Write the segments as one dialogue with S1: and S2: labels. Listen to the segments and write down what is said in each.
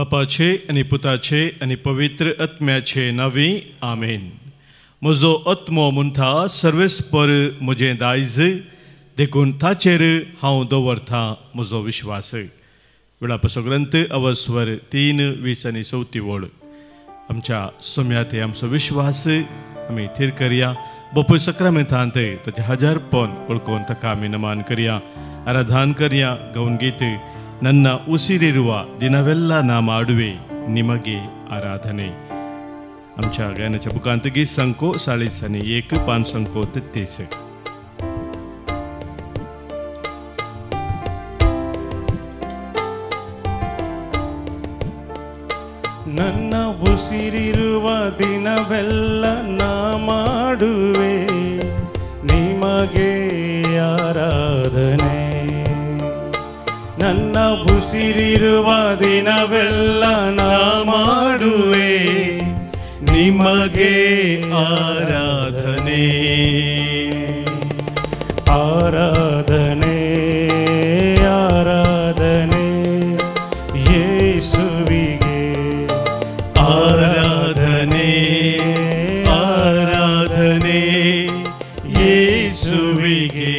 S1: बापाचे आनी पुताचे आनी पवित्र आत्म्याचे नांवी आमेन। म्हजो आत्मो म्हणटा सर्वेस्पर म्हजें दायज, देखून ताचेर हांव दवरता म्हजो विश्वास। विलापाचो ग्रंथ अवस्वर 3:20 आनी 4 वळ। आमच्या सोम्यात आमचो विश्वास आमी थीर करया। बापूय सक्रामेंतांत ताचें हजारपण वळखून ताका आमी नमान करया, आराधन करया। गावन गीत ನನ್ನ ಉಸಿರಿರುವ ದಿನವೆಲ್ಲ ನಾ ಮಾಡುವೆ ನಿಮಗೆ ಆರಾಧನೆ। आमच्या गायनाच्या बुकांत गीत संको 40 आणि 1 पान संको 33।
S2: ನನ್ನ ಉಸಿರಿರುವ ದಿನವೆಲ್ಲ ನಾ ಮಾಡುವೆ ನಿಮಗೆ ಆರಾಧನೆ। ನನ್ನ ಉಸಿರಿರುವ ದಿನವೆಲ್ಲ ನಾ ಮಾಡುವೆ
S1: ನಿಮಗೆ ಆರಾಧನೆ।
S2: ಆರಾಧನೆ ಆರಾಧನೆ ಯೇಸುವಿಗೆ,
S1: ಆರಾಧನೆ ಆರಾಧನೆ ಯೇಸುವಿಗೆ।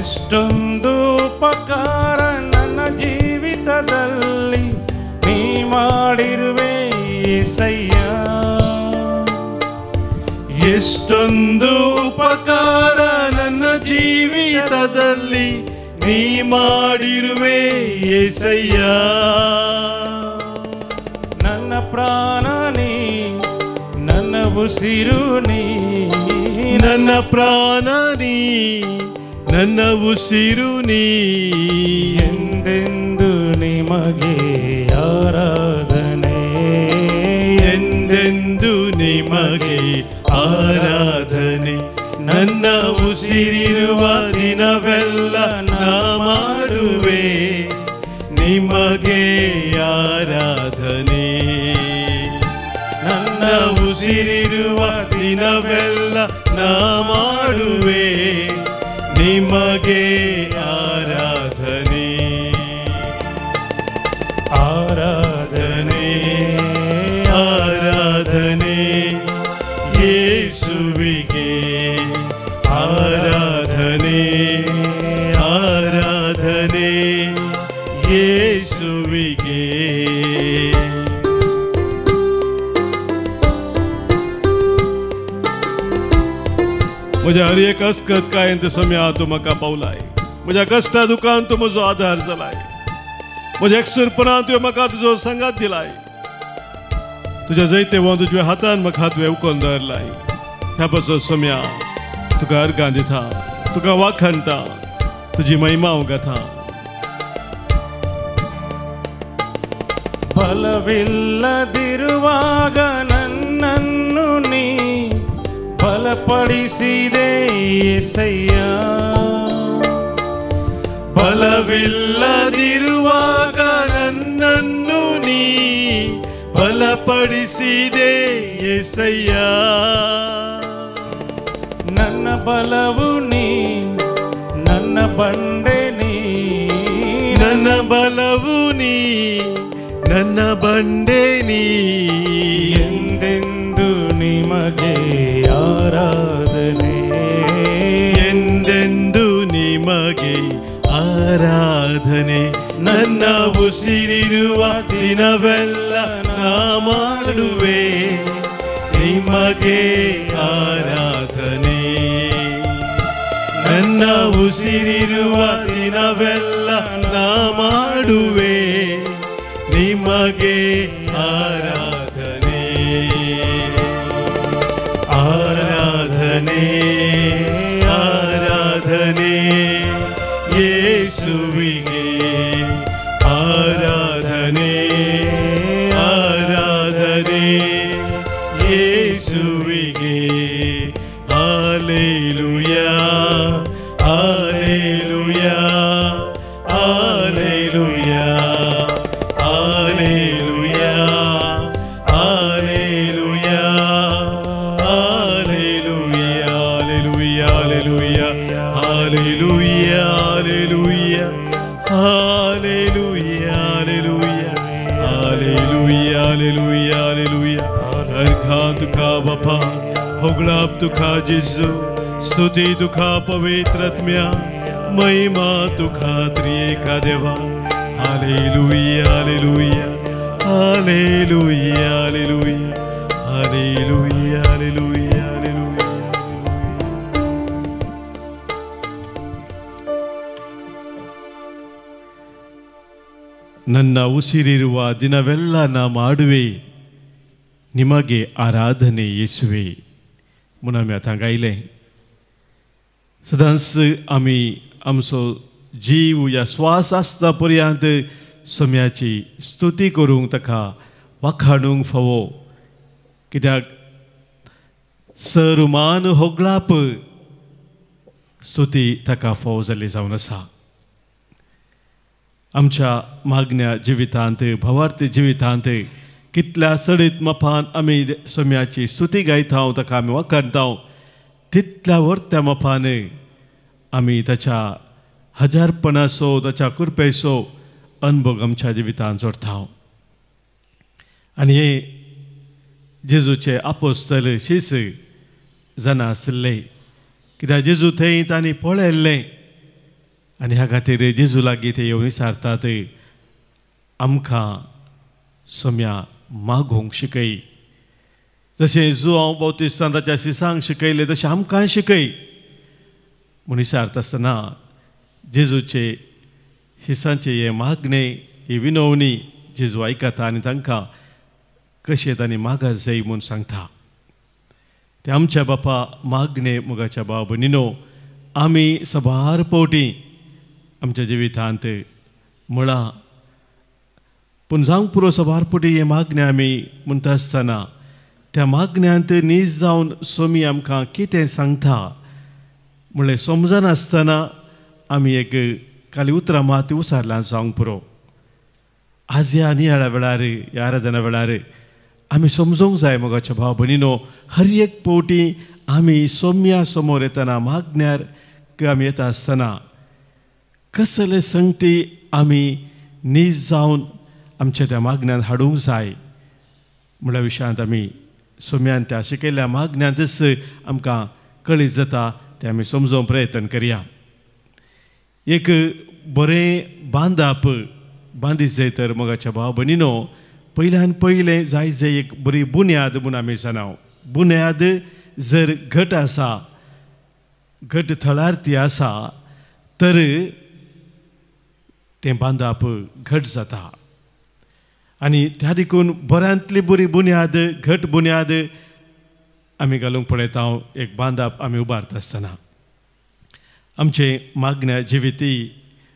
S2: ಎಷ್ಟೊಂದು ಉಪಕಾರ ನನ್ನ ಜೀವಿತದಲ್ಲಿ ನೀ ಮಾಡಿರುವೆ ಯೇಸಯ್ಯ।
S1: ಎಷ್ಟೊಂದು ಉಪಕಾರ ನನ್ನ ಜೀವಿತದಲ್ಲಿ ನೀ ಮಾಡಿರುವೆ ಯೇಸಯ್ಯ।
S2: ನನ್ನ ಪ್ರಾಣ ನೀ, ನನ್ನ ಉಸಿರು ನೀ,
S1: ನನ್ನ ಪ್ರಾಣ ನೀ, ನನ್ನ ಉಸಿರು ನೀ,
S2: ಎಂದೆಂದು ನಿಮಗೆ ಆರಾಧನೆ,
S1: ಎಂದೆಂದು ನಿಮಗೆ ಆರಾಧನೆ। ನನ್ನ ಉಸಿರಿರುವ ದಿನವೆಲ್ಲ ನಾ ಮಾಡುವೆ ನಿಮಗೆ ಆರಾಧನೆ। ನನ್ನ ಉಸಿರಿರುವ ದಿನವೆಲ್ಲ ನಾ ಮಾಡುವೆ ನಿಮಗೆ ಆರಾಧನೆ।
S2: ಆರಾಧನೆ
S1: ಆರಾಧನೆ ಯೇಸುವಿಗೆ, ಆರಾಧನೆ ಆರಾಧನೆ ಯೇಸುವಿಗೆ। म्हज्या हर एक अस्कत कांय सम्या तूं म्हाका पावलाय, म्हज्या कश्टा दुकान तूं म्हजो आदार जालाय, म्हज्या एकसुरपणान तुवें म्हाका तुजो सांगात दिलाय, तुज्या जैतेवंत तुज्या हातान म्हाका तुवें उखलून दवरलाय। ह्या पासो सम्या तुका अर्गां दिता, तुका वाखाणटा, तुजी महिमा हांव गाता।
S2: ಬಲವಿಲ್ಲದಿರುವಾಗ ನನ್ನನ್ನು ನೀ ಬಲಪಡಿಸಿದೆ ಯೇಸಯ್ಯ।
S1: ಬಲವಿಲ್ಲದಿರುವಾಗ ನನ್ನನ್ನು ನೀ ಬಲಪಡಿಸಿದೆ ಯೇಸಯ್ಯ।
S2: ನನ್ನ ಬಲವು ನೀ, ನನ್ನ ಬಂಡೆ ನೀ,
S1: ನನ್ನ ಬಲವು ನೀ, ನನ್ನ ಬಂಡೆ ನೀ,
S2: ಎಂದೆಂದು ನಿಮಗೆ ಆರಾಧನೆ,
S1: ಎಂದೆಂದು ನಿಮಗೆ ಆರಾಧನೆ। ನನ್ನ ಉಸಿರಿರುವ ದಿನವೆಲ್ಲ ನಾ ಮಾಡುವೆ ನಿಮಗೆ ಆರಾಧನೆ। ನನ್ನ ಉಸಿರಿರುವ ದಿನವೆಲ್ಲ ನಾ ಮಾಡುವೆ ನಿಮಗೆ ಆರಾಧನೆ। ಆರಾಧನೆ ಆರಾಧನೆ ಯೇಸುವಿಗೆ, ಆರಾಧನೆ ಆರಾಧನೆ ಯೇಸುವಿಗೆ। Hallelujah hallelujah hallelujah hallelujah hallelujah hallelujah. अर्घा तुका बापा, होगळाप तुका जेजू, स्तुती तुका पवित्र आत्म्या, महिमा तुका त्रिएका देवा। Hallelujah hallelujah hallelujah hallelujah hallelujah hallelujah hallelujah. ನನ್ನ ಉಸಿರಿರುವ ದಿನವೆಲ್ಲ ನಾ ಮಾಡುವೆ ನಿಮಗೆ ಆರಾಧನೆ ಯೇಸುವೆ म्हणून आमी आतां गायलें। सदांच आमी आमचो जीव या श्वास आसता पर्यंत सोम्याची स्तुती करूंक ताका वाखाणूंक फावो, कित्याक सर्वमान होगळाप स्तुती ताका फावो जाल्ली जावन आसा। आमच्या मागण्या जिवितांत भावार्थी जिवितांत कितल्या सडीत मापान आमी सोम्याची स्तुती गायता ताका आमी वाखाणता, तितल्या वर्त्या मापान आमी ताच्या हजारपणाचो ताच्या कृपेचो अनुभव आमच्या जिवितांत जोडता। आनी हे जेजूचे आपोस्तल शीस जाणा आशिल्ले, कित्याक जेजू थंय तांणी पळयल्लें आनी ह्या खातीर जेजू लागीं ते येवन विचारतात, आमकां सोम्या मागूंक शिकय, जशें जुआंव बाप्तिस्तान ताच्या शिसांक शिकयलें तशें आमकां शिकय म्हूण विचारता आसतना जेजूचे शिसांचे हे मागणें ही विनवणी जेजू आयकता आनी तांकां कशें तांणी मागास जाय म्हूण सांगता। ते आमच्या बापा मागणें मोगाच्या भाव भयणीनो आमी सबार फावटी आमच्या जिवितांत म्हळां, पूण जावंक पुरो सबार फावटी हें मागणें आमी म्हणटा आसतना त्या मागण्यांत नीज जावन सोमी आमकां कितें सांगता म्हणलें समजनासतना आमी एक काली उतरां मात उसारल्यां जावंक पुरो। आज ह्या नियाळा वेळार ह्या आराधना वेळार आमी समजूंक जाय मोगाच्या भाव भयणीनो, हर एक फावटी आमी सोम्या समोर येतना मागण्यार आमी येता आसतना कसले संगती आमी नीज जावन आमच्या त्या मागण्यांत हाडूंक जाय म्हणल्या विशयांत आमी सोम्यान त्या शिकयल्ल्या मागण्यांतच आमकां कळीत जाता तें आमी समजोवंक प्रयत्न करया। एक बरें बांदाप बांदीत जाय तर मोगाच्या भाव भयणीनो पयल्यान पयलें जाय जाय एक बरी बुन्याद म्हूण आमी जाणा। बुन्याद जर घट आसा, घट थळार ती आसा तर तें बांदाप घट जाता आनी त्या देखून बऱ्यांतली बरी बुन्याद घट बुन्याद आमी घालूंक पळयता एक बांदाप आमी उबारता आसतना आमचे मागण्या जिविती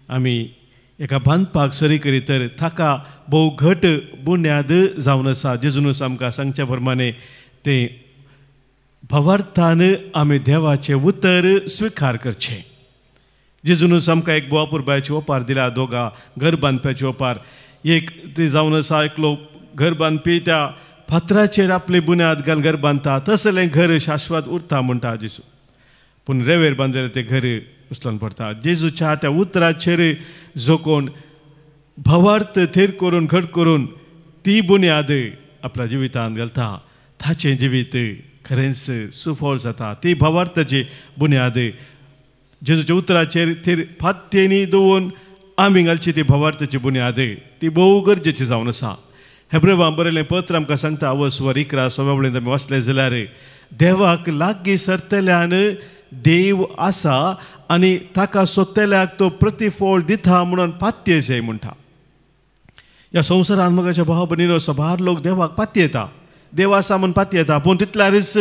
S1: आमी एका बांदपाक सरी करीत तर ताका भोव घट बुन्याद जावन आसा। जेजूनच आमकां सांगच्या प्रमाणे तें भावार्थान आमी देवाचें उतर स्विकार करचें। जेजूनच आमकां एक बोवा पुरबायाची ओपार दिल्या, दोगा घर बांदप्याची ओपार एक ती जावन आसा। एकलो घर बांदपी त्या फातराचेर आपली बुन्याद घाल घर बांदता तसलें घर शाश्वत उरता म्हणटा जेजू, पूण रेवेर बांदलें तें घर उचलून पडटा। जेजूच्या त्या उतराचेर जो कोण भावार्थ थीर करून घट करून ती बुन्याद आपल्या जिवितांत घालता ताचें जिवीत खरेंच सुफळ जाता। ती भावार्थाची बुन्याद जेजूच्या उतराचेर थीर फात्यांनी दवरून आमी घालची ती भावार्थाची बुन्याद ती भोव गरजेची जावन आसा। हेब्रेवां बरयलें पत्र आमकां सांगता अवस्वर 11 सव्या आमी वाचलें जाल्यार देवाक लागीं सरतल्यान देव आसा आनी ताका सोदतल्याक तो प्रतिफळ दिता म्हणून पातये जाय म्हणटा। ह्या संवसारांत मोगाच्या भाव भयणीनो सबार लोक देवाक पातयेता, देव आसा म्हूण पातयेता, पूण तितल्यारच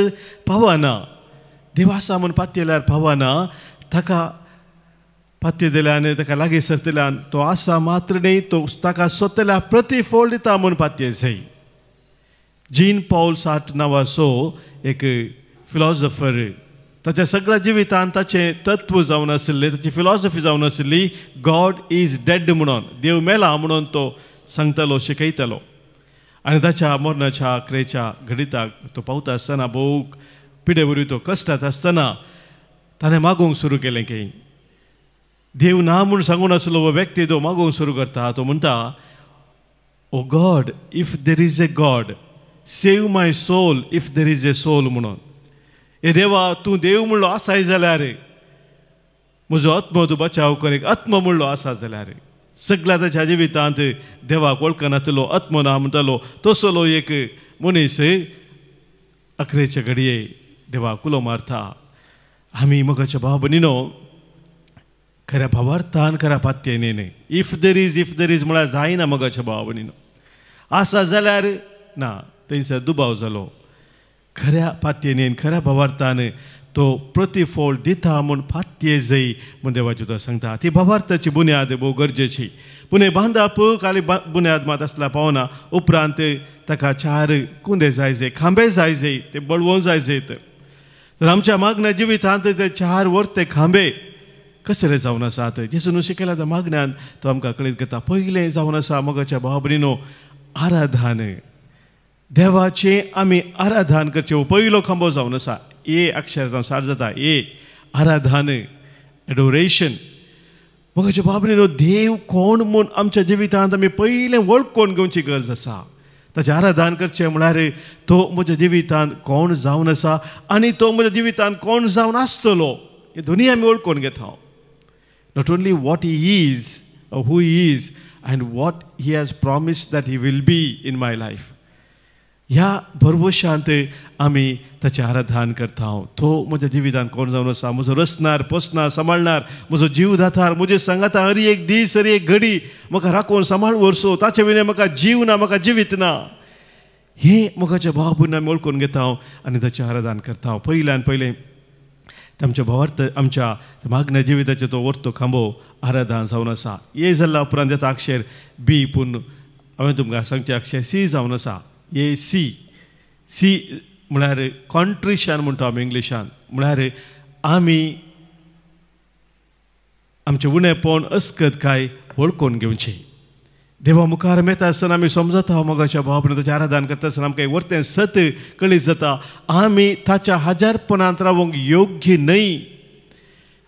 S1: पावना। देव आसा म्हूण पातयेल्यार पावना, ताका पातयेतल्यान ताका लागीं सरतल्यान तो आसा मात्र न्ही तो ताका सोदतल्याक प्रतिफळ दिता म्हूण पातये जाय। जीन पॉल सार्ट नांवाचो एक फिलॉसॉफर ताच्या सगळ्या जिवितांत ताचें तत्व जावन आशिल्लें, ताची फिलॉसॉफी जावन आशिल्ली गॉड is dead म्हणून, देव मेला म्हणून तो सांगतालो शिकयतालो। आनी ताच्या मरणाच्या आखरेच्या घडिताक तो पावता आसतना भोव पिडे वरवीं तो कश्टात आसतना ताणें मागूंक सुरू केलें की देव ना म्हूण सांगून आसलो हो व्यक्ती तो मागूंक सुरू करता। तो म्हणटा O God, if there is a God, save my soul if there is a soul म्हणून. हे देवा, तूं देव म्हणलो आसाय जाल्यार म्हजो आत्मो तूं बचाव कर, एक आत्मो म्हणलो आसा जाल्यार. सगळ्या ताच्या जिवितांत देवाक वळखनातलो, आत्मो ना म्हणटालो तसलो एक मनीस अखरेचे घडये देवाक उलो मारता. आमी मोगाच्या भाव भयणीनो खऱ्या भावार्थान खऱ्या पातयेन if there is, if there is म्हळ्यार जायना मोगाच्या भाव भयणीनो. आसा जाल्यार ना, थंयसर दुबाव जालो. खऱ्या पातयेन खऱ्या भावार्थान तो प्रतिफळ दिता म्हूण पातये जय म्हूण देवाची तो सांगता. ती भावार्थाची बुन्याद भोव गरजेची. पूण हें बांदप खाली बुन्याद मात आसल्यार पावना. उपरांत ताका चार कुंदे जाय जाय, खांबे जाय जाय, ते बळवून जाय जाय. तर आमच्या मागण्या जिवितांत ते चार वर्ते खांबे कसले जावन आसात जेजून शिकयला त्या मागण्यान तो आमकां कळीत करता. पयलें जावन आसा मोगाच्या भाव भयणीनो आराधन. देवाचें आमी आराधन करचें हो पयलो खांबो जावन आसा. ए अक्षर जावन स्टार्ट जाता, ए आराधन, एडोरेशन. मोगाच्या भाव भयणीनो देव कोण म्हूण आमच्या जिवितांत आमी पयलें वळखून घेवची गरज आसा. ताचें आराधन करचें म्हळ्यार तो म्हज्या जिवितांत कोण जावन आसा आनी तो म्हज्या जिवितांत कोण जावन आसतलो हे दोनूय आमी वळखून घेता. Not only what he is, or who he is, and what he has promised that he will be in my life. ह्या भरवशांत आमी ताचें आराधन करता. तो म्हज्या जिवितांत कोण जावन आसा, म्हजो रचणार, पोसणार, सांबाळणार, म्हजो जीव दातार, म्हजे सांगाता हर एक दीस हर एक घडी म्हाका राखून सांबाळ व्हरसो, ताचे विणे म्हाका जीव ना, म्हाका जिवीत ना. हें मोगाच्या भाव भयण आमी वळखून घेता आनी ताचें आराधन करता. पयल्यान पयलें आमच्या भावार्थ आमच्या मागण्या जिविताचो तो वर्तो खांबो आराधन जावन आसा. ए जाल्या उपरांत येता अक्षर बी, पूण हांवें तुमकां सांगचें अक्षर सी जावन आसा. ए सी, सी म्हळ्यार कॉन्ट्रिशन म्हणटा आमी इंग्लिशान. म्हळ्यार आमी आमचें उणेपण अस्कत काय वळखून घेवचें. देवा मुखार मेता आसतना आमी समजता मोगाच्या भाव भयणीनो ताचें आराधन करता आसतना आमकां वर्तें सत कळीत जाता. आमी ताच्या हजारपणांत रावंक योग्य न्हय,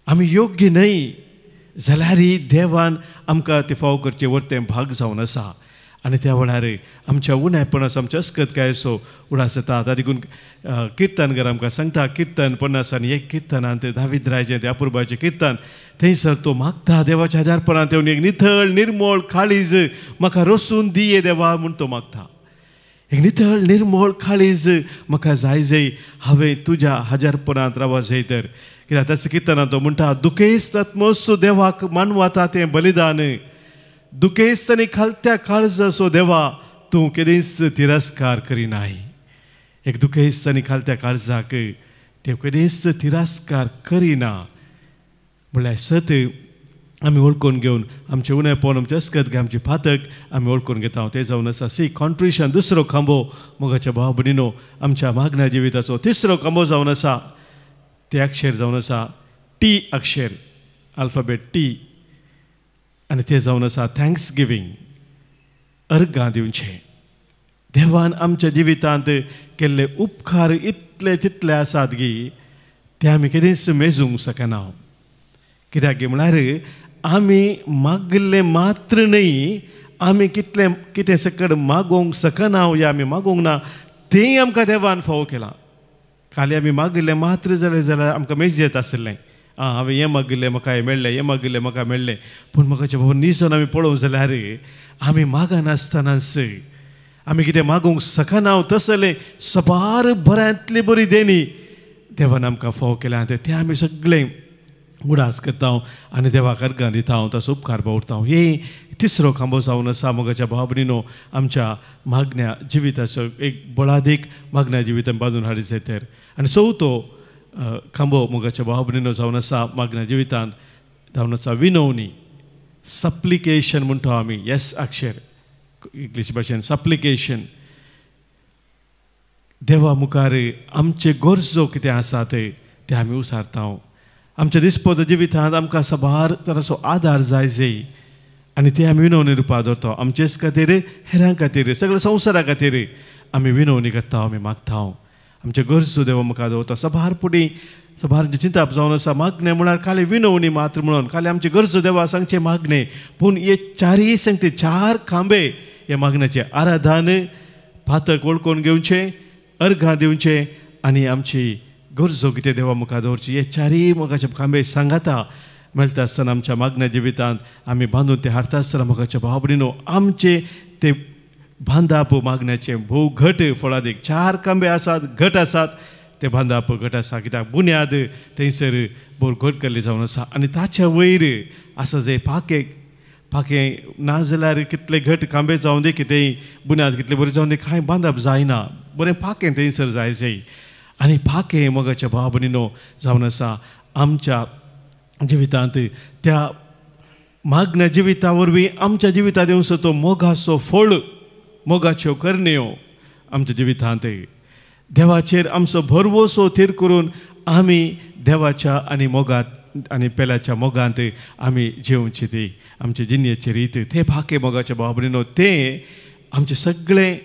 S1: आमी योग्य न्हय जाल्यार देवान आमकां ते फाव करचें वर्तें भाग जावन आसा. आनी त्या वेळार आमच्या उण्यापणाचो आमच्या अस्कत कायसो उडास जाता. ता देखून किर्तनकार आमकां सांगता, किर्तन 51 किर्तनांत दावीद रायाचें त्या अपुरबायेचें किर्तन, थंयसर तो मागता देवाच्या हजारपणांत येवन एक नितळ निर्मळ काळीज म्हाका रसून दिये देवा म्हूण तो मागता. एक नितळ निर्मळ काळीज म्हाका जाय जाय, हांवें तुज्या हजारपणांत रावा जाय. तर कित्याक ताच्या किर्तनांत तो म्हणटा, दुखेस्त आत्मोत्सव देवाक मानवता तें बलिदान, दुखेस्त आनी खालत्या काळजाचो देवा तूं केदींच तिरस्कार करिनाय. एक दुखेस्त आनी खालत्या काळजाक देव केदींच तिरस्कार करिना. म्हळ्यार सत आमी वळखून घेवन आमचें उणेपण, आमचें अस्कत, आमचें पातक आमी वळखून घेता. तें जावन आसा सी कॉन्ट्रिशन, दुसरो खांबो मोगाच्या भाव भयणीनो आमच्या मागण्या जिविताचो. तिसरो खांबो जावन आसा ते अक्षर जावन आसा टी अक्षर, अल्फाबेट टी, आनी तें जावन आसा thanks giving, अर्गां दिवचें. देवान आमच्या जिवितांत केल्ले उपकार इतले तितले आसात गी ते आमी केदींच मेजूंक शकना. कित्याक गी म्हळ्यार आमी मागिल्लें मात्र न्हय, आमी कितलें कितें सकट मागोवंक शकना या आमी मागोवंक ना तेंय आमकां देवान फावो केलां. खाली आमी मागिल्लें मात्र जालें जाल्यार आमकां मेज येत आशिल्लें, आं हांवें हें मागिल्लें म्हाका हें मेळ्ळें, हें मागिल्लें म्हाका मेळ्ळें. पूण म्हाका बाबा निजून आमी पळोवंक जाल्यार आमी मागनासतनाच आमी कितें मागूंक शकना तसलें सबार बऱ्यांतली बरी देणी देवान आमकां फावो केल्या. तें आमी सगळें उडास करता आनी देवाक अर्गां दिता, ताचो उपकार बावरता. हे तिसरो खांबो जावन आसा मोगाच्या भाव भयणीनो आमच्या मागण्या जिविताचो एक बळादीक मागण्या जिवितान बांदून हाडिचें तर. आनी चवथो खांबो मोगाच्या भाव भयणीनो जावन आसा मागण्या जिवितांत जावन आसा विनवणी, सप्लिकेशन म्हणटा आमी, येस अक्षर इंग्लीश भाशेन सप्लिकेशन. देवा मुखार आमचे गरजो कितें आसा ते आमी उसारता. आमच्या दिसपद जिवितांत आमकां साबार तराचो आदार जाय जाय आनी ते आमी विनवणी रुपार दवरता. आमचेच खातीर, हेरां खातीर, सगळ्या संवसारा खातीर आमी विनवणी करता, आमी मागता. आमचे गरजो देवा मुखार दवरता. साबार पुडी साबार चिंताप जावन आसा मागणें म्हळ्यार खाली विनवणी मात्र म्हणून खाली आमचे गरजो देवा सांगचें मागणें, पूण हे चारय सांगते चार खांबे हे मागण्याचें आराधन, पातक वळखून घेवचें, अर्घां दिवचें आनी आमची गरजो कितें देवा मुखार दवरची. हे चारय मोगाचे खांबे सांगाता मेळटा आसतना आमच्या मागण्या जिवितांत आमी बांदून ते हाडटा आसतना मोगाच्या भाव भयणीनो आमचें ते बांदाप मागण्याचें भोव घट फळादीक. चार खांबे आसात, घट आसात, ते बांदाप घट आसा कित्याक बुन्याद थंयसर भोव घट केल्ली जावन आसा आनी ताच्या वयर आसा जे पाखें पाखें ना जाल्यार कितले घट खांबे जावन दी, कितेंय बुन्याद कितले बरी जावन दी, कांय बांदप जायना, बरें पाखें थंयसर जाय जाय. आनी पाखें मोगाच्या भाव भयणीनो जावन आसा आमच्या जिवितांत त्या मागण्या जिविता वरवीं आमच्या जिवितांत येवचो तो मोगाचो फळ, मोगाच्यो करण्यो आमच्या जिवितांत देवाचेर आमचो भरवसो थीर करून आमी देवाच्या आनी मोगांत आनी पेल्याच्या मोगांत आमी जेवची ती आमचे जिणेची रीत ते भाके मोगाच्या भाव भयणीनो तें आमचें सगळें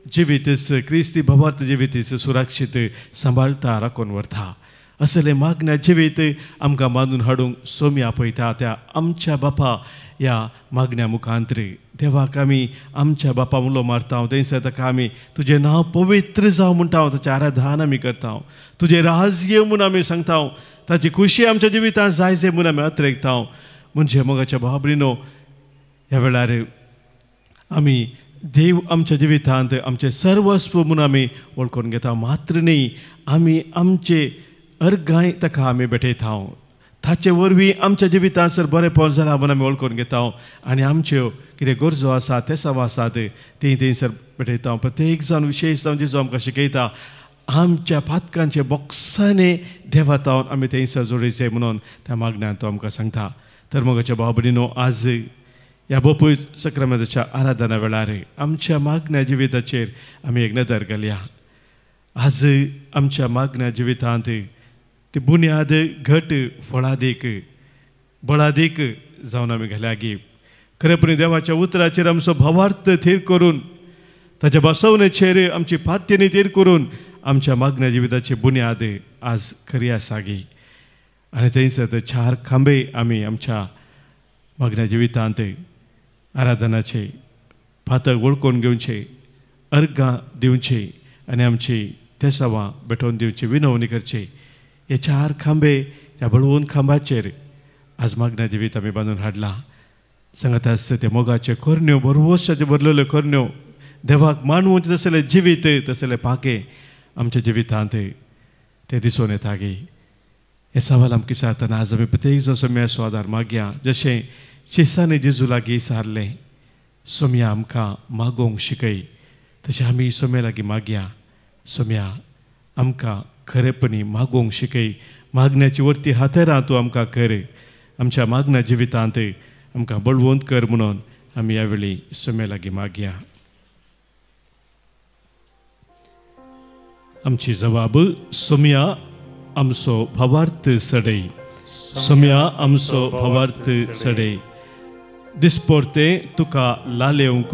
S1: जिवीतच क्रिस्ती भावार्थ जिवीतच सुरक्षीत सांबाळटा, राखून व्हरता. असलें मागण्या जिवीत आमकां बांदून हाडूंक सोमी आपयता त्या आमच्या बापा ह्या मागण्या मुखांतरी. देवाक आमी आमच्या बापा उलो मारता, थंयसर ताका आमी तुजें नांव पवित्र जावं म्हणटा, ताचें आराधन आमी करता, तुजें राज्य म्हूण आमी सांगता, ताची खुशी आमच्या जिवितांत जाय जाय म्हूण आमी अत्रेकता. म्हणजे मोगाच्या भाव भयणीनो ह्या वेळार आमी देव आमच्या जिवितांत आमचें सर्वस्व म्हूण आमी वळखून घेता, मात्र न्ही आमी आमचे अर्घाय ताका आमी भेटयता, ताचे वरवीं आमच्या जिवितांत सर बरेंपण जालां म्हूण आमी वळखून घेता आनी आमच्यो कितें गरजो आसा तेसांव आसात ती थंयसर भेटयता. प्रत्येक जावन विशेश जावन जेजू आमकां शिकयता आमच्या पातकांचे बोक्सांनी देवा तावन आमी थंयसर जोडयचें म्हणून त्या मागण्यान तो आमकां सांगता. तर मोगाच्या भाव भयणीनो आज ह्या बोपूय सक्रामेंताच्या आराधना वेळार आमच्या मागण्या जिविताचेर आमी एक नदर घालया. आज आमच्या मागण्या जिवितांत ती बुन्याद घट फळादीक बळादीक जावन आमी घाल्या गी खरेपणी देवाच्या उतराचेर आमचो भावार्थ थीर करून ताच्या बसवणेचेर आमची पात्यनी थीर करून आमच्या मागण्या जिविताची बुन्याद आज खरी आसा गी. आनी थंयसर ते चार खांबे आमी आमच्या मागण्या जिवितांत आराधनाचे पातक वळखून घेवचे, अर्घां दिवचे आनी आमची तेसावां भेटोवन दिवची, विनवणी करची. हे चार खांबे त्या बळवून खांबाचेर आज मागण्या जिवीत आमी बांदून हाडला. सांगता आसता ते मोगाचे करण्यो, भरवशाचे भरलेल्यो करण्यो, देवाक मानवचे तसले जिवीत तसले पाके आमच्या जिवितांत ते दिसून येता गी. हे सवाल आमकां विचारतना आज आमी प्रत्येक जाण सोम्याचो आदार मागया. जशें शिसांनी जेजू लागीं सारलें सोम्या आमकां मागोवंक शिकय, तशें आमी सोम्या लागीं मागया, सोम्या आमकां खरेपणी मागोवंक शिकय, मागण्याची वरती हातेरां तूं आमकां कर, आमच्या मागण्या जिवितांत आमकां बळवंत कर म्हणून आमी ह्या वेळी सोम्या लागीं मागया. आमची जबाब सोम्या आमचो भावार्थ सडय, सोम्या आमचो भावार्थ सडय, दिसपोरते तुका लालेवंक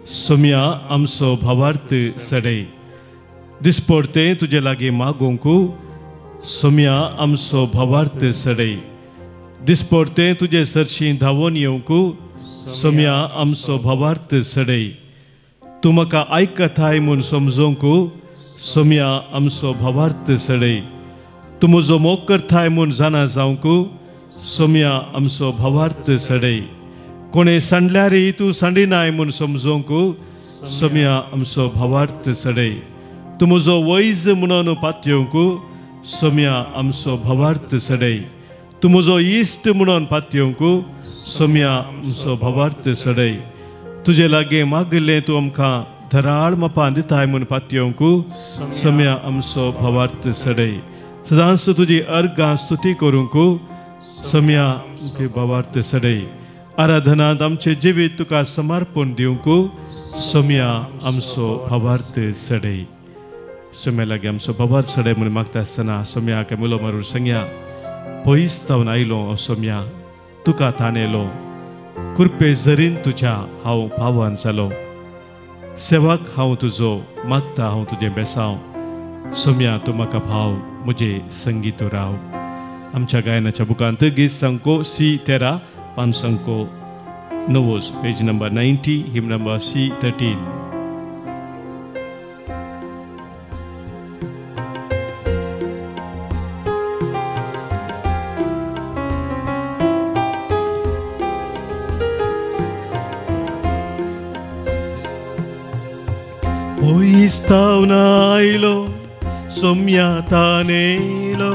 S1: सोम्या आमचो भावार्थ सडय, दिसपोरते तुजे लागीं मागोवंक सोम्या आमचो भावार्थ सडय, दिसपोरते तुजे सरशीं धांवून येवंक सोम्या आमचो भावार्थ सडय, तूं म्हाका आयकताय म्हूण समजोवंक सोम्या आमचो भावार्थ सडय, तूं म्हजो मोग करताय म्हूण जाणा जावंक सोम्या आमचो भावार्थ सडय, कोणें सांडल्यारय तूं सांडिनाय म्हूण समजोवंक सोम्या आमचो भावार्थ सडय, तूं म्हजो वैज म्हणून पातयेवंक सोम्या आमचो भावार्थ सडय, तूं म्हजो इश्ट म्हणून पातयेवंक सोम्या आमचो भावार्थ सडय, तुजे लागीं मागिल्लें तूं आमकां धराळ मापान दिताय म्हूण पातयेवंक सोम्या आमचो भावार्थ सडय, सदांच तुजी अर्घां स्तुती करूंक सोम्या आमचे भावार्थ सडय, आराधनांत आमचें जिवीत तुका समर्पण दिवंक सोम्या आमचो भावार्थ सडय. सोम्या लागीं आमचो भावार्थ सडय म्हूण मागता आसतना सोम्या उलो मारून सांगया, पयस जावन आयलो सोम्या तुका ताणेलो, कृपे जरीन तुज्या हांव पावन जालो, सेवाक हांव तुजो मागता हांव तुजें बेसांव, सोम्या तूं म्हाका भाव म्हजे संगीत राव. आमच्या गायनाच्या बुकांत गीत संको सी 13 5 अंको नवोज, page number 90, hymn number C13. पोइस्तावनायलो सोम्यातानेलो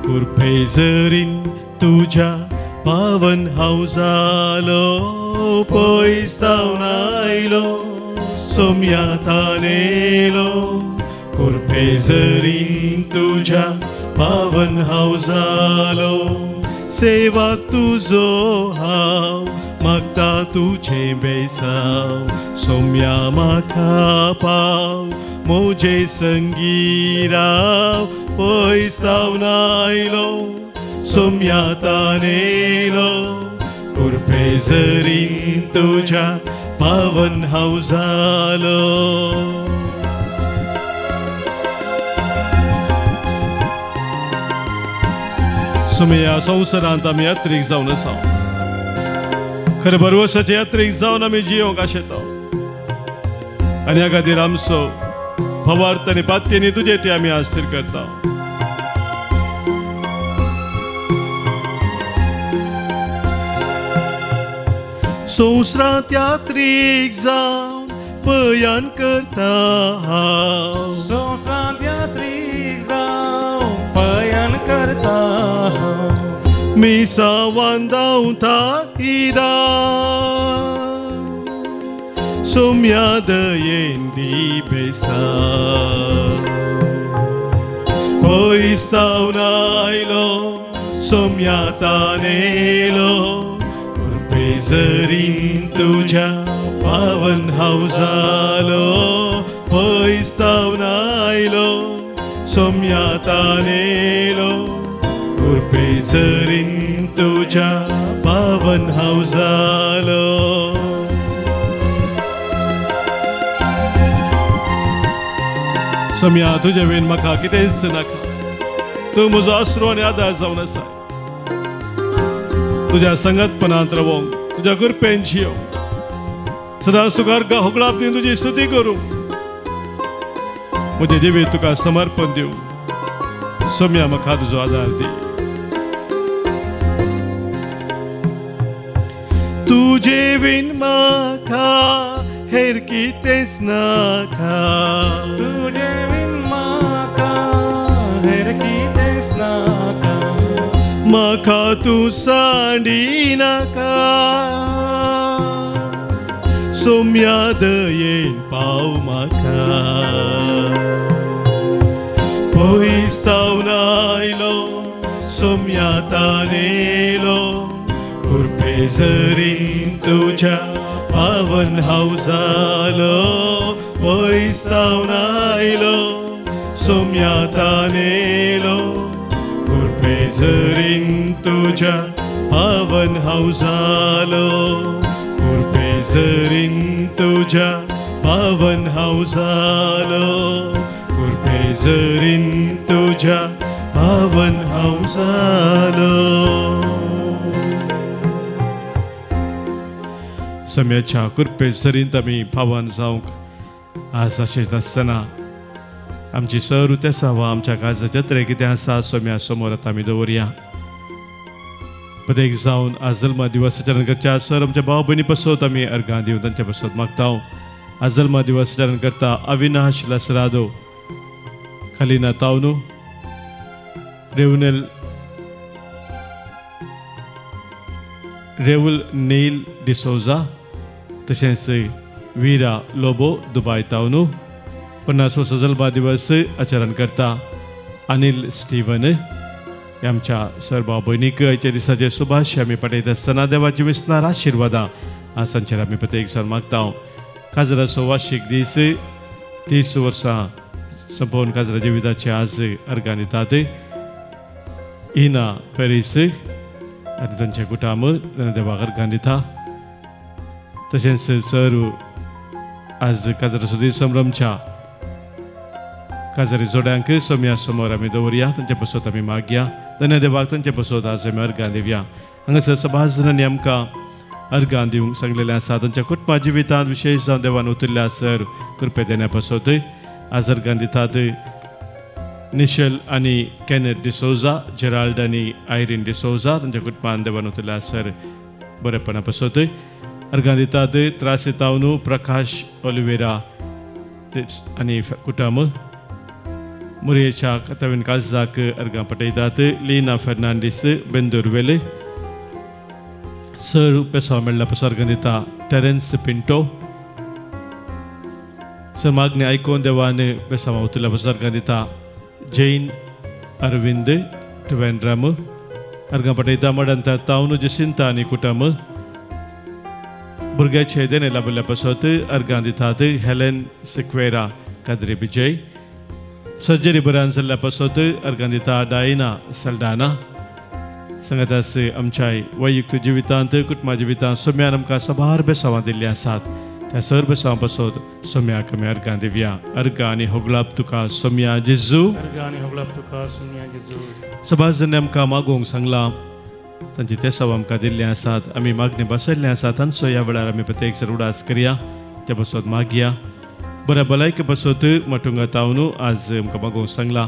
S1: कुरपेजरीन तुझ्या पावन हावजालो. पोइस्तावनायलो सोम्यातानेलो कुरपेजरीन तुझ्या पावन हावजालो. सेवाक तुजो हांव मागता तुझें बेसाव, सोम्या म्हाका पाव म्हजे संगी राव. पयसावन आयलो सोम्या तानेलो कुरपेजरीन तुझ्या पावन हावजालो. सोम्या संवसारांत आमी यात्रीक जावन आसा, खरें बरवसाचे यात्रीक जावन आमी जियोंक आशेता आनी ह्या खातीर आमचो भावार्थ आनी पात्येनी तुजे ते आमी आज थीर करता. संवसारांत यात्रीक जावन पयान करता हांव,
S2: संवसारांत यात्रीक जावन पयान करता हांव,
S1: मिसावान धांवता इदा सोम्या दयेन दी बेसाव. पयसावन आयलो सोम्या तानेलो कुरपेजरीन तुझ्या पावन हावजालो. पयसावन आयलो सोम्या तानेलो कुरपेजरीन तुझ्या पावन हावजालो. सोम्या तुजे वेन म्हाका कितेंच नाका, तूं म्हजो आसरो आनी आदार जावन आसा. तुज्या संगतपणांत रावोंक, तुज्या कृपेन जियोंक, सदां सुगार होगडाप दिवन तुजी स्तुती करूं, म्हजें जिवीत तुका समर्पण दिवं. सोम्या म्हाका तुजो आदार दी. तुजे वीण म्हाका हेर कितेंच नाका,
S2: तुजे वीण म्हाका हेर कितेंच नाका,
S1: म्हाका तूं सांडी नाका. सोम्या दयेन पाव म्हाका. पयसावन आयलो सोम्या तानेलो कुरपेजरीन तुझ्या पावन हावजालो. पयसावन आयलो सोम्या तानेलो कुरपेजरीन तुझ्या पावन हावजालो. कुरपेजरीन तुझ्या पावन हावजालो. कुरपेजरीन तुझ्या पावन हावजालो. सम्याच्या कृपेजरींत आमी पावन जावंक आज अशेंच नासतना आमची सर तेसा वा आमच्या काळजाच्या जत्रे कितें आसा सोम्या समोर आतां आमी दवरया. प्रत्येक जावन आज जल्मा दिवस आचरण करच्या सर आमच्या भाव भयणी पसत आमी अर्घां दिवन तांच्या पसत मागता. आज जल्मा दिवस आचरण करता अविनाश लसरादो, खलिना तावनू, रेवनेल रेवल नील डिसोजा, तशेंच वीरा लोबो दुबाय तावनू. 50 वर्सां जल्मा दिवस आचरण करता अनिल स्टीवन. आमच्या सर भाव भयणीक आयच्या दिसाचे सुभाष आमी पाठयता आसतना देवाची विसणार आशिर्वादां आज तांचेर आमी प्रत्येक जाण मागता. काजराचो वार्षिक दीस 30 वर्सां संपोवन काजरा जिविताचे आज अर्गां दितात. इना पेरीस आनी तांचे कुटुंब देवाक अर्गां दिता. तशेंच सर आज काजराचो दीस संभ्रमच्या काजारी जोड्यांक सोम्या समोर आमी दवरया, तांचे पसत आमी मागया. धन्य देवाक तांचे पसत आज आमी अर्गां दिवया. हांगासर सभाजनांनी आमकां अर्गां दिवंक सांगलेलें आसा. तांच्या कुटुंबा जिवितांत विशेश जावन देवान उतरल्या सर कृपे देण्या पासत आज अर्गां दितात निशल आनी केनेथ डिसोजा, जेराल्ड आनी आयरीन डिसोजा तांच्या कुटुंबान देवान उतरल्या सर बरेपणा पासत अर्गां दितात त्रासितावनू प्रकाश ओलिवेरा आनी कुटुंब, मुरयेच्या कथावीन काजाक अर्गां पटयतात लीना फेर्नांडीस बेंदुरवेल सर पेसाव मेळ्ळा पासत अर्गां दिता टेरन्स पिंटो सर मागणी आयकून देवान बेसांव उतरल्या पासत अर्गां दिता जैन अरविंद त्रिवेंद्रम अर्गां पटयता मडंता तावनू जसिंता आनी कुटुंब, भुरग्याचे देणे लाभिल्ल्या पासत अर्गां दितात हेलेन सिक्वेरा काद्री विजय, सर्जरी बऱ्यान जाल्ल्या पासत अर्गां दिता डायना सल्डाना. सांगात आमच्या वैयुक्त जिवितांत कुटुंबा जिवितांत सोम्यान आमकां साबार बेसांवां दिल्लीं आसात त्या सर बेसांवां पासत सोम्याक आमी अर्गां दिवया. अर्गां आनी होगळाप तुका सोम्या जेजू. सबार जाणांनी आमकां मागूंक सांगलां, तांची तेसांव आमकां दिल्लीं आसात, आमी मागणी बसयल्लें आसा तांचो ह्या वेळार आमी प्रत्येक जर उडास करया, त्या पासत मागया. बऱ्या भलायके पासत मटुंगा तावनू आज आमकां मागूंक सांगलां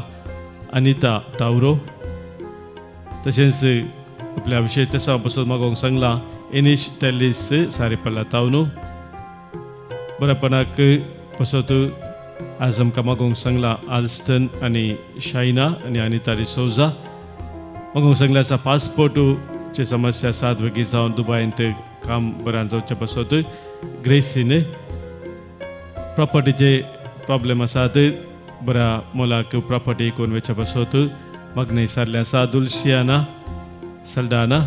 S1: अनिता तावरो, तशेंच आपल्या विशेश तेसांव पासत मागूंक सांगलां एनिश टेलीस सारेपल्ला तावनू. बऱ्यापणाक पासत आज आमकां मागूंक सांगलां आल्स्टन आनी शायना आनी अनिता डिसोजा. मागूंक सांगलें आसा पासपोर्टची समस्या सात वेगळी जावन दुबायंत काम बऱ्यान जावचे पासत ग्रेसीन प्रॉपर्टीचे प्रॉब्लेम आसात बऱ्या मोलाक प्रॉपर्टी इकून वचचे पासत मागणी सारलें आसा दुलसियाना सल्डाना.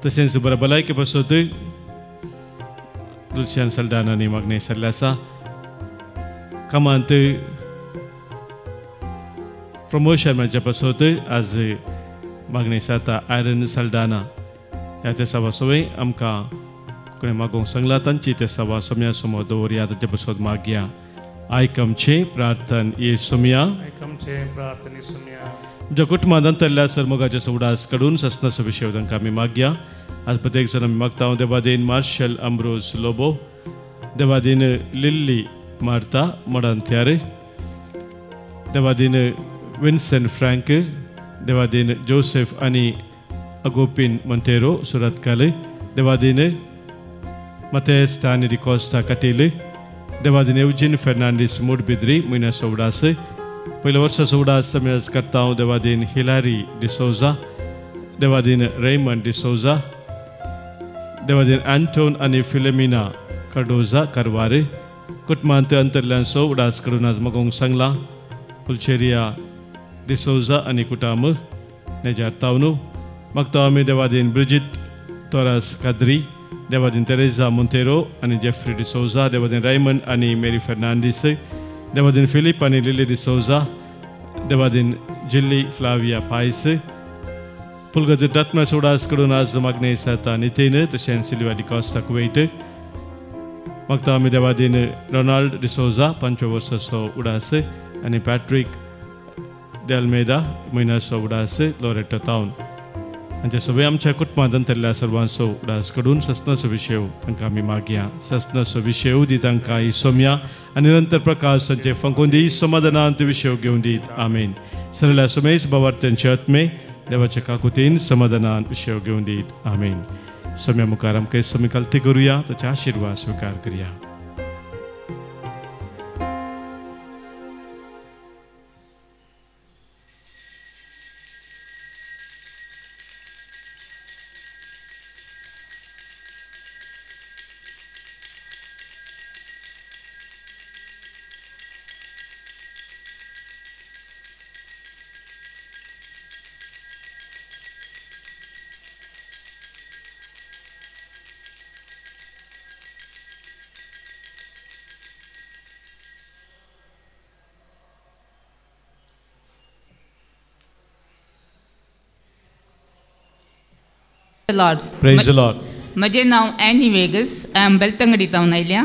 S1: तशेंच बऱ्या भलायके पासत दुलसियान सल्डानानी मागणी सारलें आसा. कामांत प्रमोशन मेळचे पासत आज मागणी सारता आयरन सल्डाना. ह्या ते सभा सवय आमकां कोणें मागूंक सांगलां तांची ते सभा सोम्या समोर दवरया, तांचे पासत मागया. आयक आमचें प्रार्थन ये सोम्या. आमच्या कुटुंबांत अंतरल्या सर मोगाच्या उडास काडून ससनाचो विशय तांकां आमी मागया. आज प्रत्येक जण आमी मागता देवादीन मार्शल अम्ब्रोज लोबो, देवादीन लिल्ली मार्ता मडांत्यार, देवादीन विन्सन फ्रँक, देवादीन जोसेफ आनी अगोपिन मंटेरो सुरतकाल, देवादीन मतेस टानी डिकॉस्टा कटील, देवादीन एवजीन फेर्नांडीस मुडबिद्री म्हयन्याचो उडास, पयल्या वर्साचो उडास आमी आज करता देवादीन हिलारी डिसोजा, देवादीन रेमंड डिसोजा, देवादीन अँटोन आनी फिलेमिना कार्डोजा कारवार. कुटुंबांत अंतरल्यांचो उडास करून आज मागूंक सांगलां फुलचेरिया डिसोजा आनी कुटाम नेजार तावनू. मागता आमी देवादीन ब्रिजीत तोरास काद्री, देवादीन तेरेजा मोंतेरो आनी जेफ्री डिसोजा, देवादीन रायमंड आनी मेरी फेर्नांडीस, देवादीन फिलीप आनी लिली डिसोजा, देवादीन जिल्ली फ्लाविया पायस. पुलगती दात्मा उडास कडून आज मागणी साता नितीन तशेंच सिल्वा डिकॉस्टा कुवेट. मागता आमी देवादीन रोनाल्ड डिसोजा 5 वर्साचो उडास आनी पॅट्रीक डेल्मेदा म्हयन्याचो उडास लोरेटो टावन. हांचे सगळे आमच्या कुटुंबांत अंतरल्या सर्वांचो उडास कडून ससनाचो विशय तांकां आमी मागया. ससनाचो विशय दी तांकां ही सोम्या आनी निरंतर प्रकाश तांचे फंकून दी, समाधानांत विशय घेवन दीत. आमेन. सरल्या सोमेश बाबार्थ्यांचे आत्मे देवाच्या काकुतीन समाधानान विशय घेवन दीत. आमेन. सोम्या मुखार आमकां सोमी कलती करुया, ताचे आशिर्वाद स्विकार करया.
S3: Lord.
S1: Praise the Lord.
S3: म्हजें नांव एनी वेगस, हांव बेलतंगडी तावन आयल्या.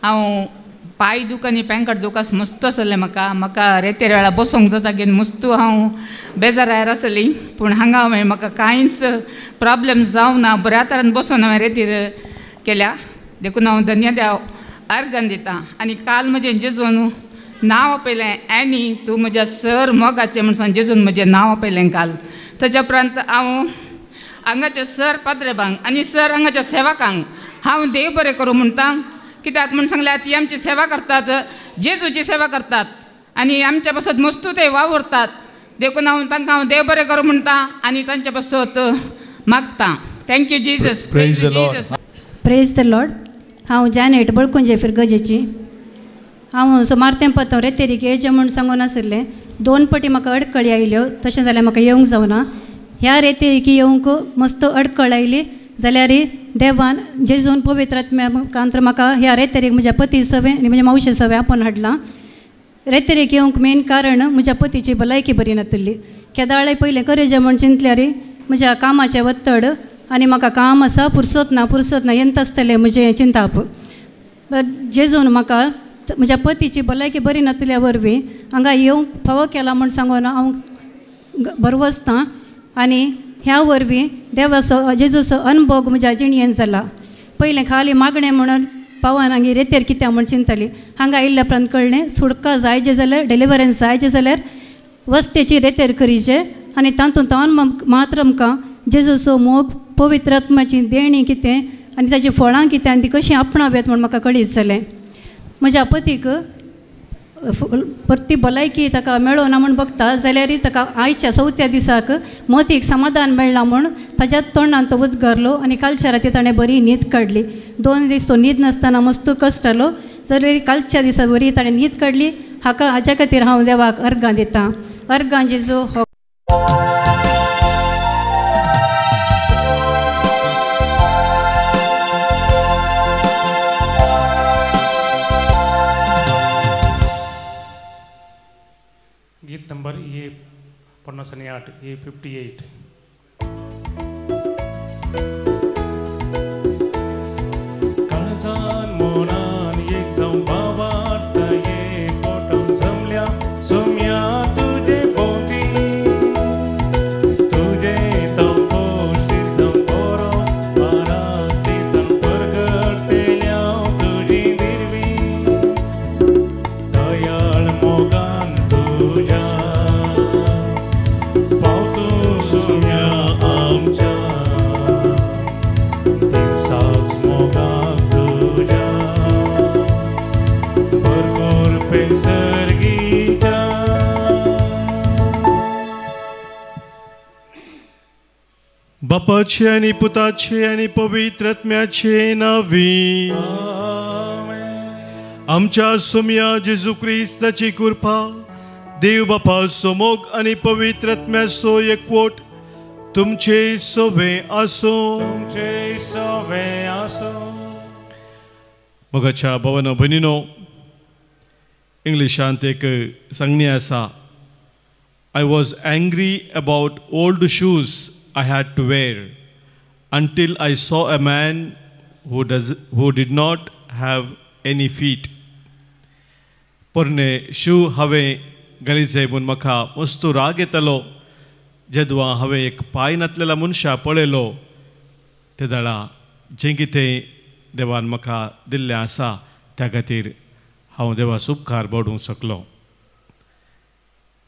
S3: हांव पांय दुख आनी पेंकट दुखास मस्त आसलें म्हाका म्हाका रेतेर वेळा बसोंक जाता घेवन मस्त हांव बेजारार आसली पूण हांगा हांवें म्हाका कांयच प्रॉब्लम जावना बऱ्या तरान बसून हांवें रेतीर केल्या देखून हांव धन्य देव अर्गन दिता. आनी काल म्हजें जेजून नांव आपयलें एनी तूं म्हज्या सर मोगाचें म्हण सांग जेजून म्हजें नांव आपयलें काल. ताच्या उपरांत हांव हांगाच्या सर पाद्रेबांक आनी सर हांगाच्या सेवकांक हांव देव बरें करूं म्हणटा कित्याक म्हूण सांगल्यार ती आमची सेवा करतात जेजूची सेवा करतात आनी आमच्या पासत मस्तू ते वावुरतात देखून हांव तांकां हांव देव बरें करूं म्हणटा आनी तांच्या पासत मागता. Thank you Jesus.
S1: Praise the Lord.
S4: Praise the Lord. हांव जॅनेट बळकुंजे फिरगजेची. हांव सुमार तेंपात हांव रेतेरीक येयचें म्हूण सांगून आशिल्लें. 2 पटी म्हाका अडकळी आयल्यो तशें जाल्यार म्हाका येवंक जावना. ह्या रेतेरीक येवंक मस्त अडकळ आयली जाल्यार देवान जेजून पवित्र आत्म्या म्हाका ह्या रेतेरीक म्हज्या पती सवें आनी म्हज्या मावशे सवें आपोवन हाडलां. रेतेरीक येवंक मेन कारण म्हज्या पतीची भलायकी बरी नातिल्ली. केदाळे पयलें करेजें म्हूण चिंतल्यार म्हज्या कामाचें वत्तड आनी म्हाका काम आसा पुरसोत ना पुरसोत ना येंत आसतलें म्हजें चिंताप. जेजून म्हाका म्हज्या पतीची भलायकी बरी नातिल्ल्या वरवीं हांगा येवंक फावो केला म्हूण सांगून हांव भरवसतां आनी ह्या वरवीं देवाचो जेजूचो अनभोग म्हज्या जिणयेन जाला. पयलें खाली मागणें म्हणून पावान हांगी रेतेर कित्याक म्हूण चिंतली. हांगा आयिल्ल्या उपरांत कळ्ळें सुटका जायचे जाल्यार डिलिवरन्स जायचें जाल्यार वस्तेची रेतेर करीचे आनी तातूंत मात्र आमकां जेजूचो मोग पवित्र आत्म्याची देणी कितें आनी ताची फळां कितें आनी ती कशीं आपणाव्यात म्हूण म्हाका कळीत जालें. म्हज्या पतीक परती भलायकी ताका मेळना म्हूण बगता जाल्यार ताका आयच्या चवथ्या दिसाक मतीक समाधान मेळ्ळां म्हूण ताज्या तोंडान तो उद्गारलो आनी कालच्या राती ताणें बरी न्हीद काडली. 2 दीस तो न्हीद नासतना मस्त कश्टालो जाल्यार कालच्या दिसा बरी ताणें न्हीद काडली. हाका हाच्या खातीर हांव देवाक अर्गां दितां. अर्गां जेजू हो.
S2: गीत नंबर ए 58, ए 58. काळजान मोनान एक जावं बाबार्थ ये पोटान जमल्या सोम्या तुजे भोंवती तुजे तपोशी जावं बरो परातीतान परगटल्या तुजी दिरवी दयाळ मोगान तुज्या
S1: बापाचे आनी पुताचे आनी पवित्र आत्म्याचे नांवी आमच्या सोम्या जेजू क्रिस्ताची कृपा देव बापाचो मोग आनी पवित्र आत्म्याचो एकवट तुमचे सोवे आसूं.
S2: तुमचे सोवे आसूं.
S1: मोगाच्या भावानो भयणीनो, इंग्लिशांत एक सांगणी आसा, I was angry about old shoes I had to wear until I saw a man who did not have any feet. पोरणे शू हांवें घालीचे म्हूण म्हाका मस्तू राग येतालो. जेदवा हांवें एक पांय नातलेल्या मनशा पळयलो ते दाडा जें कितें देवान म्हाका दिल्लें आसा त्या खातीर हांव देवा उपकार बाडूंक शकलो.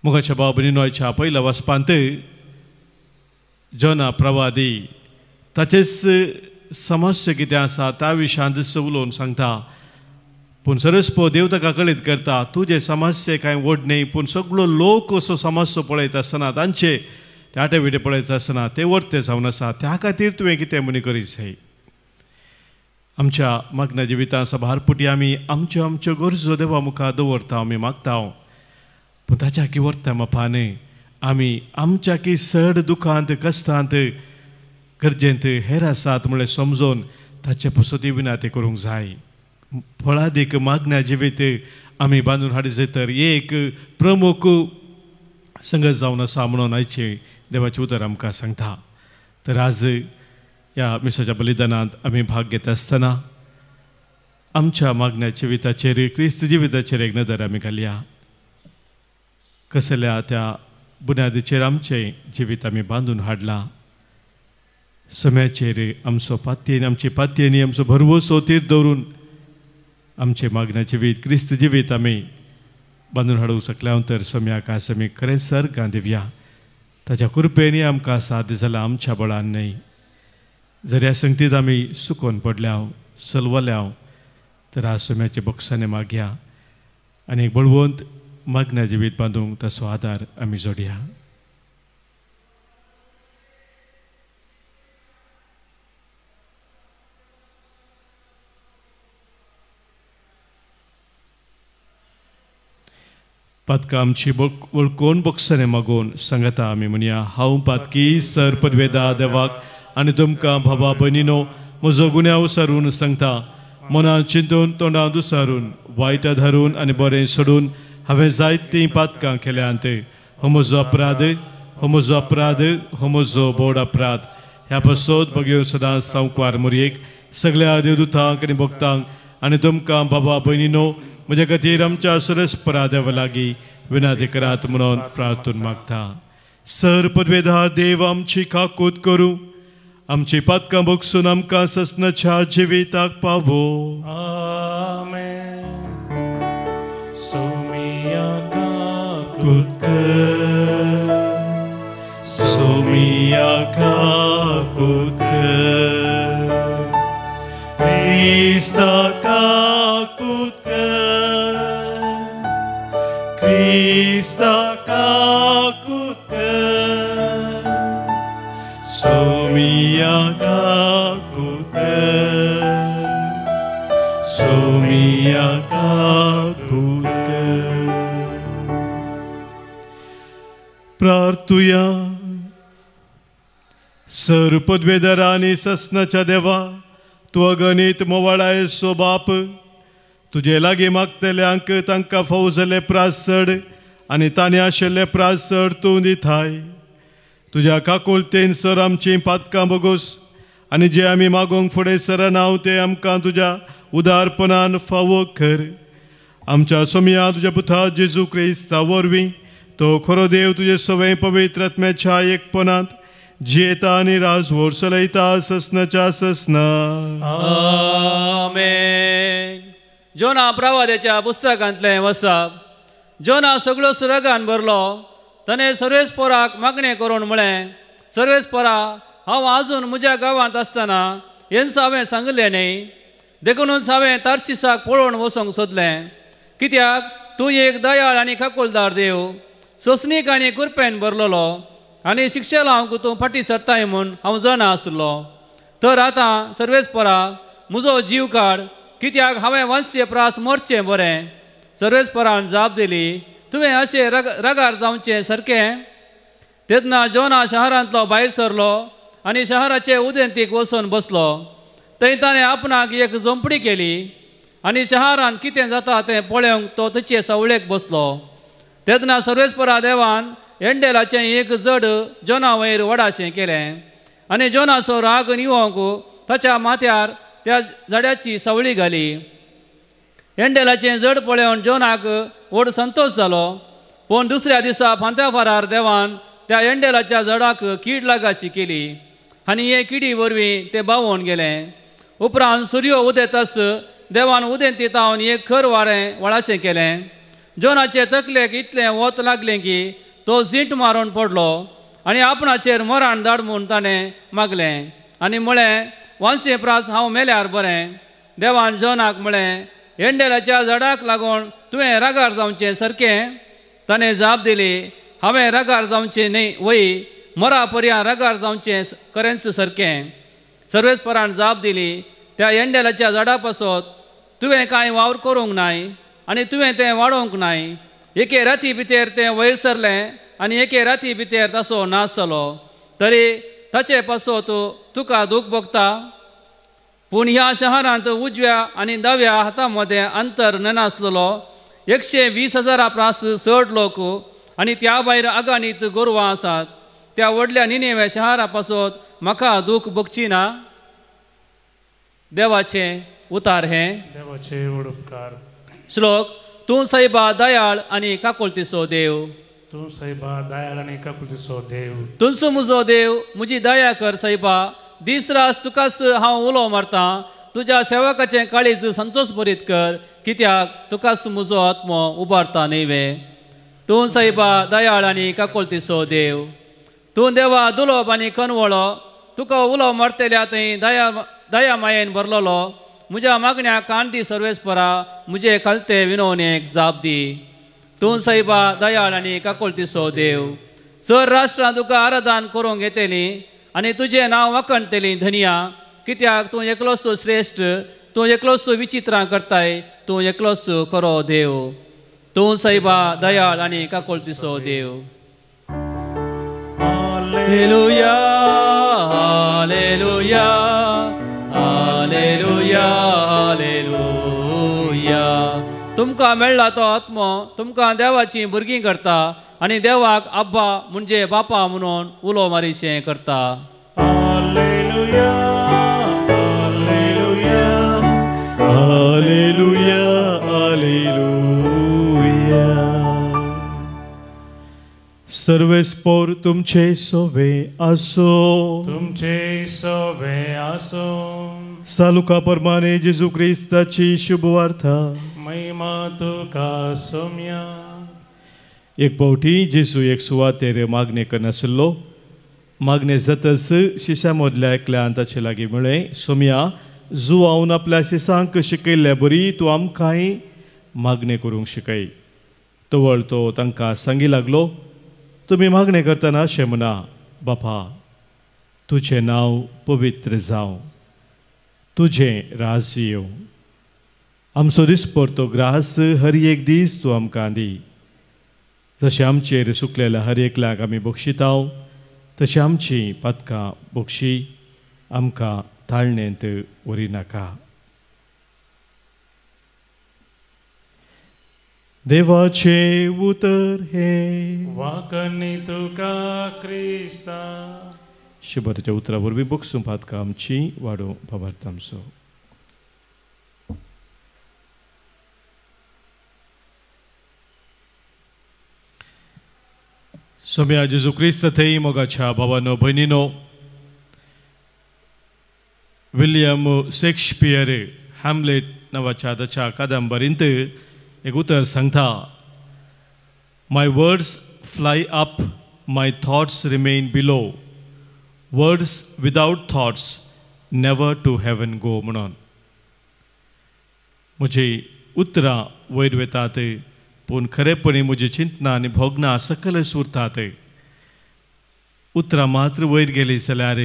S1: मोगाच्या भाव भयणीनो, पयल्या वाचपांत जोना प्रवादी ताचेच समस्या कितें आसा त्या विशयांत उलोवन सांगता. पूण सरस्पो देव ताका कळीत करता, तुजे समस्ये कांय व्हड न्हय, पूण सगळो लोक असो समस्या पळयता आसतना तांचे ते आटे विटे पळयता आसतना ते वर्ते जावन आसा, त्या खातीर तुवें कितें म्हणी करीत जाय. आमच्या मागण्या जिवितां सभारपुटी आमी आमच्यो आमच्यो गरजो देवा मुखार दवरता, आमी मागता, पूण ताच्या की वर्ता मापा न्हय. आमी आमच्या की चड दुखांत कश्टांत गरजेंत हेर आसात म्हणलें समजून ताचे पसती विनाती करूंक जाय. फळादीक मागण्या जिवीत आमी बांदून हाडचे तर एक प्रमुख संगत जावन आसा म्हणून आयचे देवाचें उतर आमकां सांगता. तर आज ह्या मिसाच्या बलिदानांत आमी भाग घेता आसतना आमच्या मागण्या जिविताचेर क्रिस्त जिविताचेर एक नदर आमी घालया. कसल्या त्या बुन्यादीचेर आमचें जिवीत आमी बांदून हाडलां. सम्याचेर आमचो पातयेन आमची पातयेनी आमचो भरवंसो तीर दवरून आमचें मागण्या जिवीत क्रिस्त जिवीत आमी बांदून हाडूंक शकल्या तर सम्याक आज आमी खरें सर्गां दिवया. ताच्या कृपेनी आमकां साध्य जालां, आमच्या बळान न्हय. जर ह्या संगतीत आमी सुकोन पडल्या सलवल्या तर आज सम्याच्या बक्षाने मागया आनी एक बळवंत मागण्या जिवीत बांदूंक ताचो आदार आमी जोडया. पातकां आमची वळखून बक्षाने मागून सांगता आमी म्हणया. हांव पातकी सर पदवेदा देवाक आनी तुमकां भावा भयणीनो म्हजो गुन्यांव सारून सांगता. मनान चिंतून तोंडां दुसारून वायटां धरून आनी बरें सोडून हांवें जायतीं पातकां केल्यांत. हो म्हजो अपराध, हो म्हजो अपराध, हो म्हजो बोड अपराध. ह्या पासत बगेव सदांच सावकार मोरयेक सगळ्या देवदूतांक आनी भक्तांक आनी तुमकां बाबा भयणीनो म्हज्या खातीर आमच्या सुरसपरा देवा लागीं विनंती करात म्हणून प्रार्थून मागता. सर पदवेधा देव आमची काकूत करूं, आमची पातकां भोगसून आमकां ससनाच्या जिविताक पावो.
S2: आमेन. सोमिया काकूत
S1: कर, सोमिया काकूत कर, क्रिस्ता काकूत कर, क्रिस्ता काकूत कर, सोमिया काकूत कर, सोमिया काकूत कर. प्रार्थुया. सर पदवेदरांनी ससनाच्या देवा, तूं अगणीत मोवाळाय सो बाप, तुजे लागीं मागतल्यांक तांकां फावो जाल्ले प्रासड आनी तांणी आशिल्ले प्रासड तूं दिताय. तुज्या काकुळतेन सर आमचीं पातकां बगोस आनी जे आमी मागोंक फुडें सरना तें आमकां तुज्या उदारपणान फावो कर. आमच्या सोमया तुज्या पुता जेजू क्रिस्ता वरवीं तो खरो देव तुजे सवय पवित्र आत्म्याच्या एकपणांत जियेता आनी राजवोर चलयता ससनाच्या ससना.
S5: आमेन. जोना प्रवाद्याच्या पुस्तकांतलें वसाप. जोना सगळो सुरगान भरलो. ताणें सर्वेस पोराक मागणें करून म्हळें, सर्वेस पोरा, हांव आजून म्हज्या गांवांत आसतना हेंच हांवें सांगलें न्ही, देखूनच हांवें तार्शिसाक पळोवन वचोंक सोदलें. कित्याक तूं एक दयाळ आनी काकुलदार देव, सोंसणीक आनी कुरपेन भरलेलो आनी शिक्षा लावंक तूं फाटीं सरताय म्हूण हांव जाणा आसलो. तर आतां सर्वेस पोरा, म्हजो जीव काड, कित्याक हांवें वांचचे प्रास मरचें बरें. सर्वेस पोरान जाप दिली, तुवें अशें रगार जावचें सारकें. तेन्ना जोना शहरांतलो भायर सरलो आनी शहराचे उदेंतीक वचून बसलो. थंय ताणें आपणाक एक झोंपडी केली आनी शहरांत कितें जाता तें पळोवंक तो ताचे सावळेक बसलो. तेन्ना सर्वेस्परा देवान एंडेलाचें एक जड जोना वयर वडाशें केलें आनी जोनाचो राग निवोंक ताच्या माथ्यार त्या झाडाची सावळी घाली. एंडेलाचें जड पळोवन जोनाक व्हड संतोश जालो. पूण दुसऱ्या दिसा फांत्याफारार देवान त्या एंडेलाच्या झाडाक कीड लागाशी केली आनी हे किडी वरवीं तें बावोवन गेलें. उपरांत सुर्यो उदेतस देवान उदेंती तावन एक खर वारें वळाशें केलें. जोनाचे तकलेक इतलें वत लागलें की तो झिंट मारून पडलो आनी आपणाचेर मरण धाड म्हूण ताणें मागलें आनी म्हळें, वांशे प्रास हांव मेल्यार बरें. देवान जोनाक म्हळें, एंडेलाच्या झाडाक लागून तुवें रागार जावचें सारकें. ताणें जाप दिली, हांवें रागार जावचें न्हय वय, मरा पर्यां रागार जावचें खरेंच सारकें. सर्वेस्परान जाप दिली, त्या एंडेलाच्या झाडा पासत तुवें कांय वावर करूंक नाय आनी तुवें तें वाडोवंक नाय. एके राती भितर तें वयर सरलें आनी एके राती भितर ताचो नाश जालो. तरी ताचे पासत तुका दूख भोगता. पूण ह्या शहरांत उजव्या आनी दाव्या हाता मदें अंतर नेनासलेलो 120,000 प्रास चड लोक आनी त्या भायर अगाणीत गोरवां आसात. त्या व्हडल्या निनेव्या शहरा पासत म्हाका दूख भोगची ना. देवाचें उतार हें
S2: देवाचे व्हड उपकार।
S5: श्लोक तूं सायबा दयाळ आनी काकुळतीचो देव,
S2: तूं सायबा दयाळ आनी काकुळतीचो देव।
S5: तुमचो म्हजो देव म्हजी दया कर सायबा, दीस रात तुकाच हांव उलो मारतां, तुज्या सेवकाचें काळीज संतोश भरीत कर, कित्याक तुकाच म्हजो आत्मो उबारता न्हय वे। तूं सायबा दयाळ आनी काकुळतीचो देव। तूं देवा दुलोब आनी कनवळो, तुका उलो मारतल्या थंय दया दया मायेन भरलेलो, म्हज्या मागण्या कान दी सर्वेस्परा, म्हजे खालते विनवणेक जाप दी। तूं सायबा दयाळ आनी काकुळतीचो देव। चड राष्ट्रां तुका आराधन करूंक येतलीं आनी तुजें नांव वाखणतलीं धनिया, कित्याक तूं एकलोच श्रेश्ठ, तूं एकलोच विचित्रां करताय, तूं एकलोच खरो देव। तूं सायबा दयाळ आनी काकुळतीचो देव। Hallelujah hallelujah hallelujah hallelujah. तुमकां मेळ्ळा तो आत्मो तुमकां देवाचीं भुरगीं करता आनी देवाक आब्बा म्हणजे बापा म्हणून उलो मारीशें करता।
S2: Hallelujah
S1: hallelujah hallelujah hallelujah. सर्वेस्पोर तुमचे सोवे आसो,
S2: तुमचे सोवे आसो।
S1: सालुका प्रमाणे जेजू क्रिस्ताची शुभवार्ता।
S2: महिमा तुका सोम्या।
S1: एक फावटी जेजू एक सुवातेर मागणें करनाशिल्लो। मागणें जातच शिश्या मदल्या एकल्यान ताचे लागीं म्हळें, सोम्या, जुवावन आपल्या शिसांक शिकयल्ले बरी तूं आमकांय मागणें करूंक शिकय। तवळ तो तांकां सांगी लागलो, तुमी मागणें करतना अशें म्हणा, बापा तुजें नांव पवित्र जावं, तुजें राज्य येवं, आमचो दिसपडतो ग्रास हर एक दीस तूं आमकां दी, जशें आमचेर सुकलेल्या हर एकल्याक आमी बक्षिताव तशें आमची पातकां बक्षी, आमकां ताळणेंत व्हरी नाका। देवाचें उतर हें
S2: वाकणी तुका क्रिस्ता।
S1: शुभतेच्या उतरा वरवीं बक्षूं पातकां आमची, वाडोवं भावार्थ आमचो। सोम्या जेजू क्रिस्त थंय मोगाच्या भावानो भयणीनो, विलियम शेक्सपियर हॅमलेट नांवाच्या ताच्या कादंबरींत एक उतर सांगता, my words fly up, my thoughts remain below, words without thoughts never to heaven go. म्हणून म्हजी उतरां वयर वतात पूण खरेपणी म्हजी चिंतना आनी भोगणां सकलच उरतात। उतरां मात्र वयर गेली जाल्यार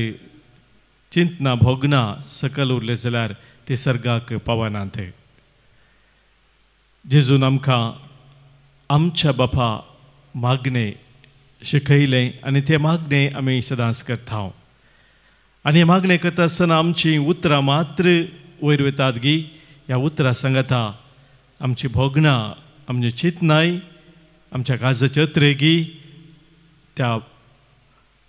S1: चिंतना भोगणां सकल उरले जाल्यार ती सर्गाक पावनात। जेजून आमकां आमच्या बापा मागणें शिकयलें आनी तें मागणें आमी सदांच करता। आनी मागणें करता आसतना आमचीं उतरां मात्र वयर वतात गी, ह्या उतरां सांगता आमची भोगणां, आमची चिंतनाय, आमच्या काळजाचे अत्रेगी त्या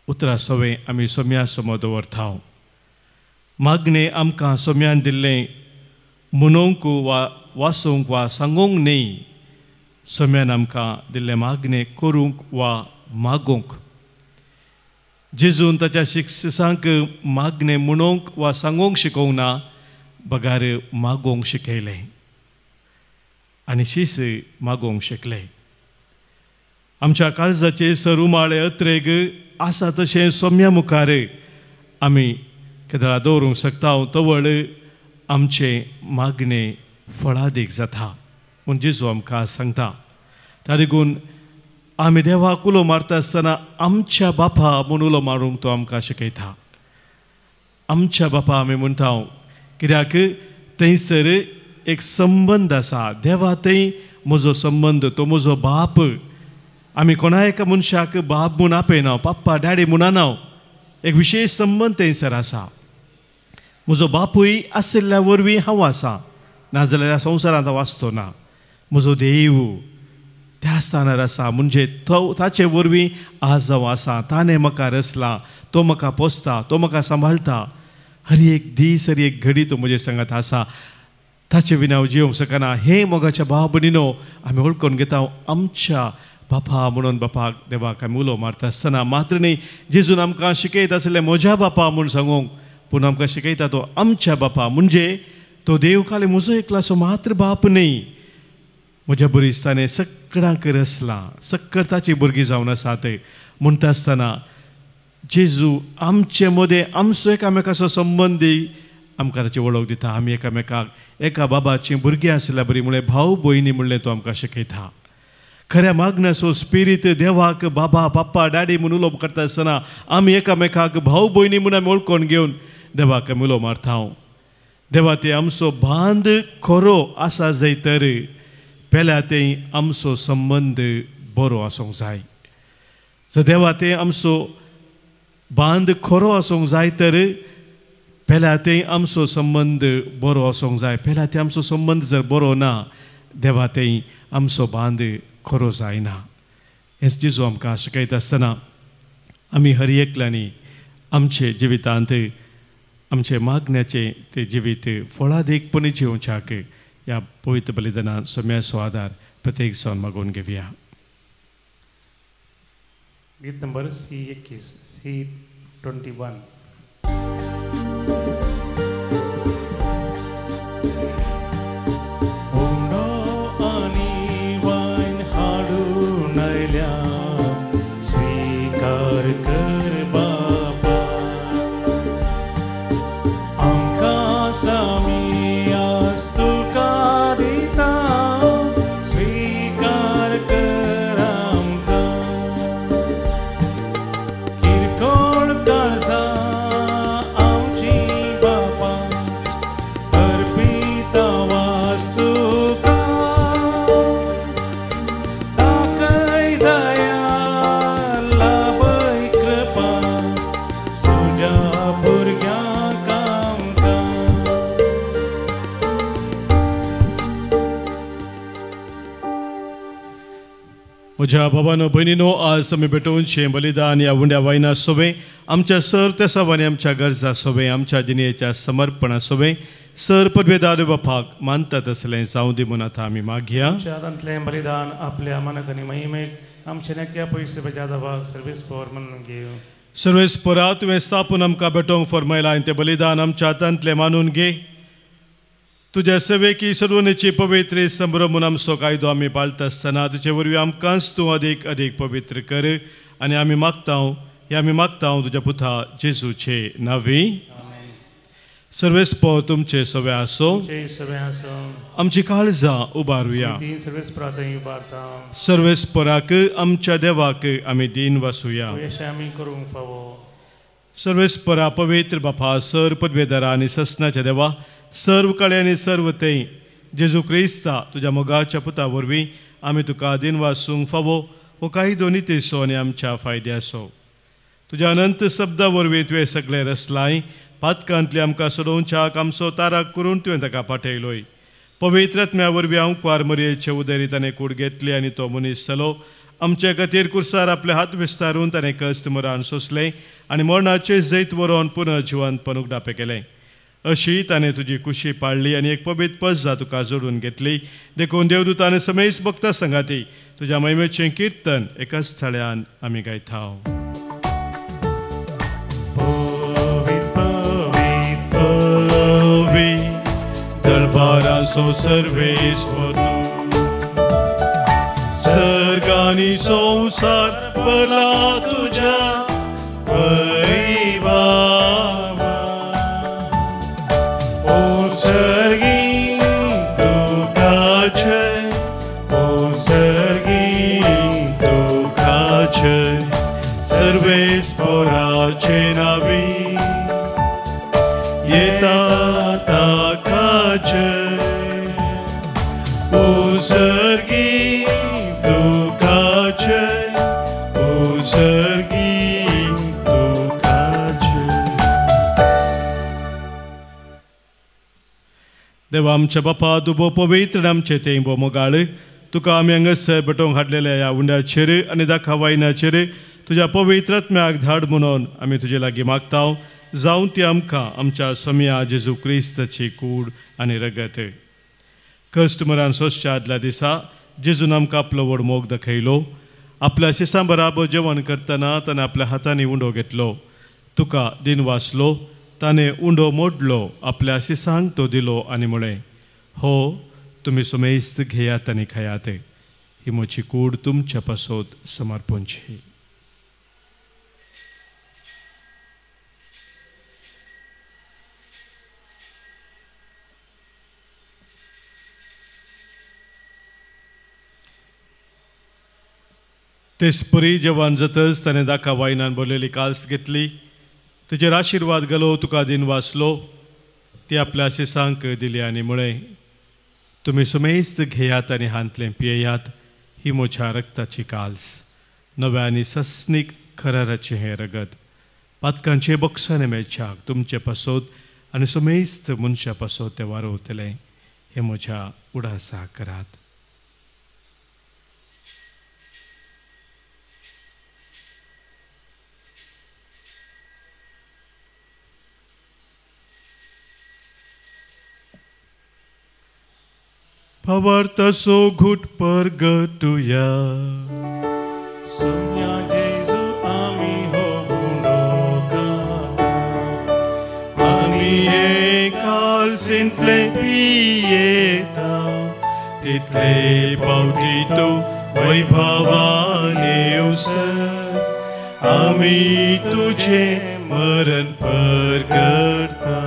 S1: उतरां सवें आमी सोम्या समोर दवरता। मागणें आमकां सोम्यान दिल्लें म्हणूंक वा वाचूंक वा सांगूंक न्हय, सोम्यान आमकां दिल्लें मागणें करूंक वा मागूंक। जेजून ताच्या शिक्षकांक मागणें म्हणूंक वा सांगूंक शिकोवंक ना, बगार मागूंक शिकयलें आनी शीस मागूंक शिकले। आमच्या काळजाचे सरुमाळे अत्रेग आसा तशें सोम्या मुखार आमी केदळा दवरूंक शकता, तवळ आमचें मागणें फळादीक जाता म्हूण जेजू आमकां सांगता। त्या देखून आमी देवाक उलो मारता आसतना आमच्या बापा म्हूण उलो मारूंक तो आमकां शिकयता। आमच्या बापा आमी म्हणटा कित्याक थंयसर एक संबंद आसा, देवा थंय म्हजो संबंद, तो म्हजो बाप। आमी कोणा एका मनशाक बाप म्हूण आपयना, पप्पा डॅडी म्हणना, एक विशेश संबंद थंयसर आसा। म्हजो बापूय आशिल्ल्या वरवीं हांव आसा, नाजाल्यार ह्या संवसारांत हांव आसचो ना। म्हजो देव त्या स्थानार आसा म्हणजे तो ताचे वरवीं आज हांव आसा, ताणें म्हाका रचला, तो म्हाका पोसता, तो म्हाका सांबाळटा, हर एक दीस हर एक घडी तो म्हजे सांगात आसा। ताचे विना हांव जिवंक शकना. हे मोगाच्या भाव भयणीनो आमी वळखून घेता आमच्या बापा म्हणून बापाक देवाक आमी उलो मारता आसतना मात्र न्ही जेजून आमकां शिकयता आसलें म्हज्या बापा म्हूण सांगूंक, पूण आमकां शिकयता तो आमच्या बापा म्हणजे तो देव खाली म्हजो एकलासो मात्र बाप न्ही, म्हज्या बरीच ताणें सगळ्यांक रचलां, सक्कड ताची भुरगीं जावन आसात. म्हणटा आसतना जेजू आमचे मदें आमचो एकामेकाचो संबंदी आमकां ताची वळख दिता. आमी एकामेकाक एका बाबाचीं भुरगीं आसल्या बरी म्हणलें भाव भयणी म्हणलें तो आमकां शिकयता. खऱ्या मागण्याचो स्पिरीत देवाक बाबा बाप्पा डॅडी म्हूण उलोवप करता आसतना आमी एकामेकाक भाव भयणी म्हूण आमी वळखून घेवन देवाक आमी उलो मारता. देवा ते आमचो बांद खरो आसा जाय तर पेल्या ते आमचो संबंद बरो आसूंक जाय. जर देवा ते आमचो बांद खरो आसूंक जाय तर पेल्या ते आमचो संबंद बरो आसूंक जाय. पेल्या ते आमचो संबंद जर बरो ना देवा ते आमचो बांद खरो जायना. हेच जेजू आमकां शिकयता आसतना आमी हर एकल्यांनी आमचे जिवितांत आमचे मागण्याचें तें जिवीत फळादीकपणी जिवच्याक ह्या पवित्र बलिदानान सोम्याचो आदार प्रत्येक जावन मागून घेवया.
S2: गीत नंबर C21 C21. उंडो आनी वायन हाडून आयल्या स्वीकार कर बाबा, आमकां सामी आज तुका दिता स्वीकार कर आमकां. किरकोळ काळजां आमची बाबा अर्पिता वास्तुका, दाखय दया लाभय कृपा तुज्या भुरग्यांक आमकां.
S1: म्हज्या बाबानो भयणीनो आज आमी भेटोवचें बलिदान ह्या उंड्या वायना सोबें आमच्या सर तेसावांनी आमच्या गरजा सोबें आमच्या जिणेच्या समर्पणा सोबें सर पदवेदार बापाक मानतात आसलें जावं दी म्हूण आतां आमी मागया.
S2: आमच्या हातांतलें बलिदान आपल्या मनाक आनी महिमेक आमच्या नेक्या पयशे बजादाबाक सर्वीस पॉवर म्हणून घेव.
S1: सर्वेस परा तुवें स्थापून आमकां भेटोवंक फरमायलां आनी तें बलिदान आमच्या हातांतलें मानून घे. तुज्या सेवेकी सोडवणेची पवित्र संभ्रम म्हूण आमचो कायदो आमी पाळटा आसतना तुजे वरवीं आमकांच तूं अदीक अदीक पवित्र कर आनी आमी मागता हे आमी मागता तुज्या पुता जेजूचे नांवी. सर्वेस पो तुमचे सवे आसो. आमची काळजां उबारुया. सर्वेस पराक आमच्या देवाक आमी दीन वासुया. सर्वेस परा पवित्र बापा सर पदवेदारा आनी ससनाच्या देवा सर्व कळे आनी सर्व थंय जेजू क्रिस्ता तुज्या मोगाच्या पुता वरवीं आमी तुका दीन वासूंक फावो हो कायदो नितीचो आनी आमच्या फायद्याचो. तुज्या अनंत शब्दा वरवीं तुवें सगळें रचलाय पातकांतले आमकां सोडोवच्याक आमचो ताराक करून तुवें ताका पाठयलोय. पवित्र आत्म्या वरवीं आंकवार मरयेचे उदरी ताणें कूड घेतली आनी तो मनीस जालो. आमचे खातीर कुर्सार आपले हात विस्तारून ताणें कश्ट मरण सोंसलें आनी मरणाचें जैत व्हरोन पुनः जिवंतपण उगडापें केलें. अशी ताणें तुजी कुशी पाळ्ळी आनी एक पवित्र पजा तुका जोडून घेतली. देखून देवदूतान समेस भक्ता संगाती तुज्या महिमेचें किर्तन एकाच थळ्यान आमी गायता. दरबाराचो सर्वेश्वर सर्गानी संवसार भरला तुज्या वैभवा.
S2: ओ सर्गी
S1: तुका जय,
S2: ओ सर्गी
S1: तुका जय, सर्वेश्वराचे नावी येता ताका जय. ओ सर्गी तुका जय, ओ सर्गी तुका जय. देवा आमच्या बापा तूं भोव पवित्र आमचे तें भोव मोगाळ तुका आमी हांगासर भेटोवंक हाडलेल्या ह्या उंड्याचेर आनी दाखा वायनाचेर तुज्या पवित्र आत्म्याक धाड म्हणून आमी तुजे लागीं मागता. जावं ती आमकां आमच्या सोम्या जेजू क्रिस्ताची कूड आनी रगत. कस्टमरान सोसच्या आदल्या दिसा जेजून आमकां आपलो व्हड मोग दाखयलो. आपल्या शिसां बराबर जेवण करतना ताणें आपल्या हातांनी उंडो घेतलो, तुका दिन वाचलो, ताणें उंडो मोडलो, आपल्या शिसांक तो दिलो आनी म्हळें, हो तुमी सुमेस्त घेयात आनी खायात, ही म्हजी कूड तुमच्या पासत समर्पणची. तेचपरी जेवण जातच ताणें दाका वायनान भरलेली काल्स घेतली, तुजेर आशिर्वाद घालो, तुका दिन वाचलो, ती आपल्या शिसांक दिली आनी म्हळें, तुमी सुमेस्त घेयात आनी हांतलें पियेयात, ही म्हज्या रक्ताची काल्स, नव्या आनी सस्नीक कराराचें हें रगत, पातकांचे बक्षाने मेळच्याक तुमचे पासत आनी सुमेस्त मनशा पासत तें वारवतलें, हें म्हज्या उडासा करात. भावार्थाचो घुट परगटुया.
S2: सोम्या जेजू आमी हो गुंडो खाता,
S1: आमी हे कालसींतले पियेता, तितले पावटी तूं वैभवान येवसर आमी तुजें मरण परगटता.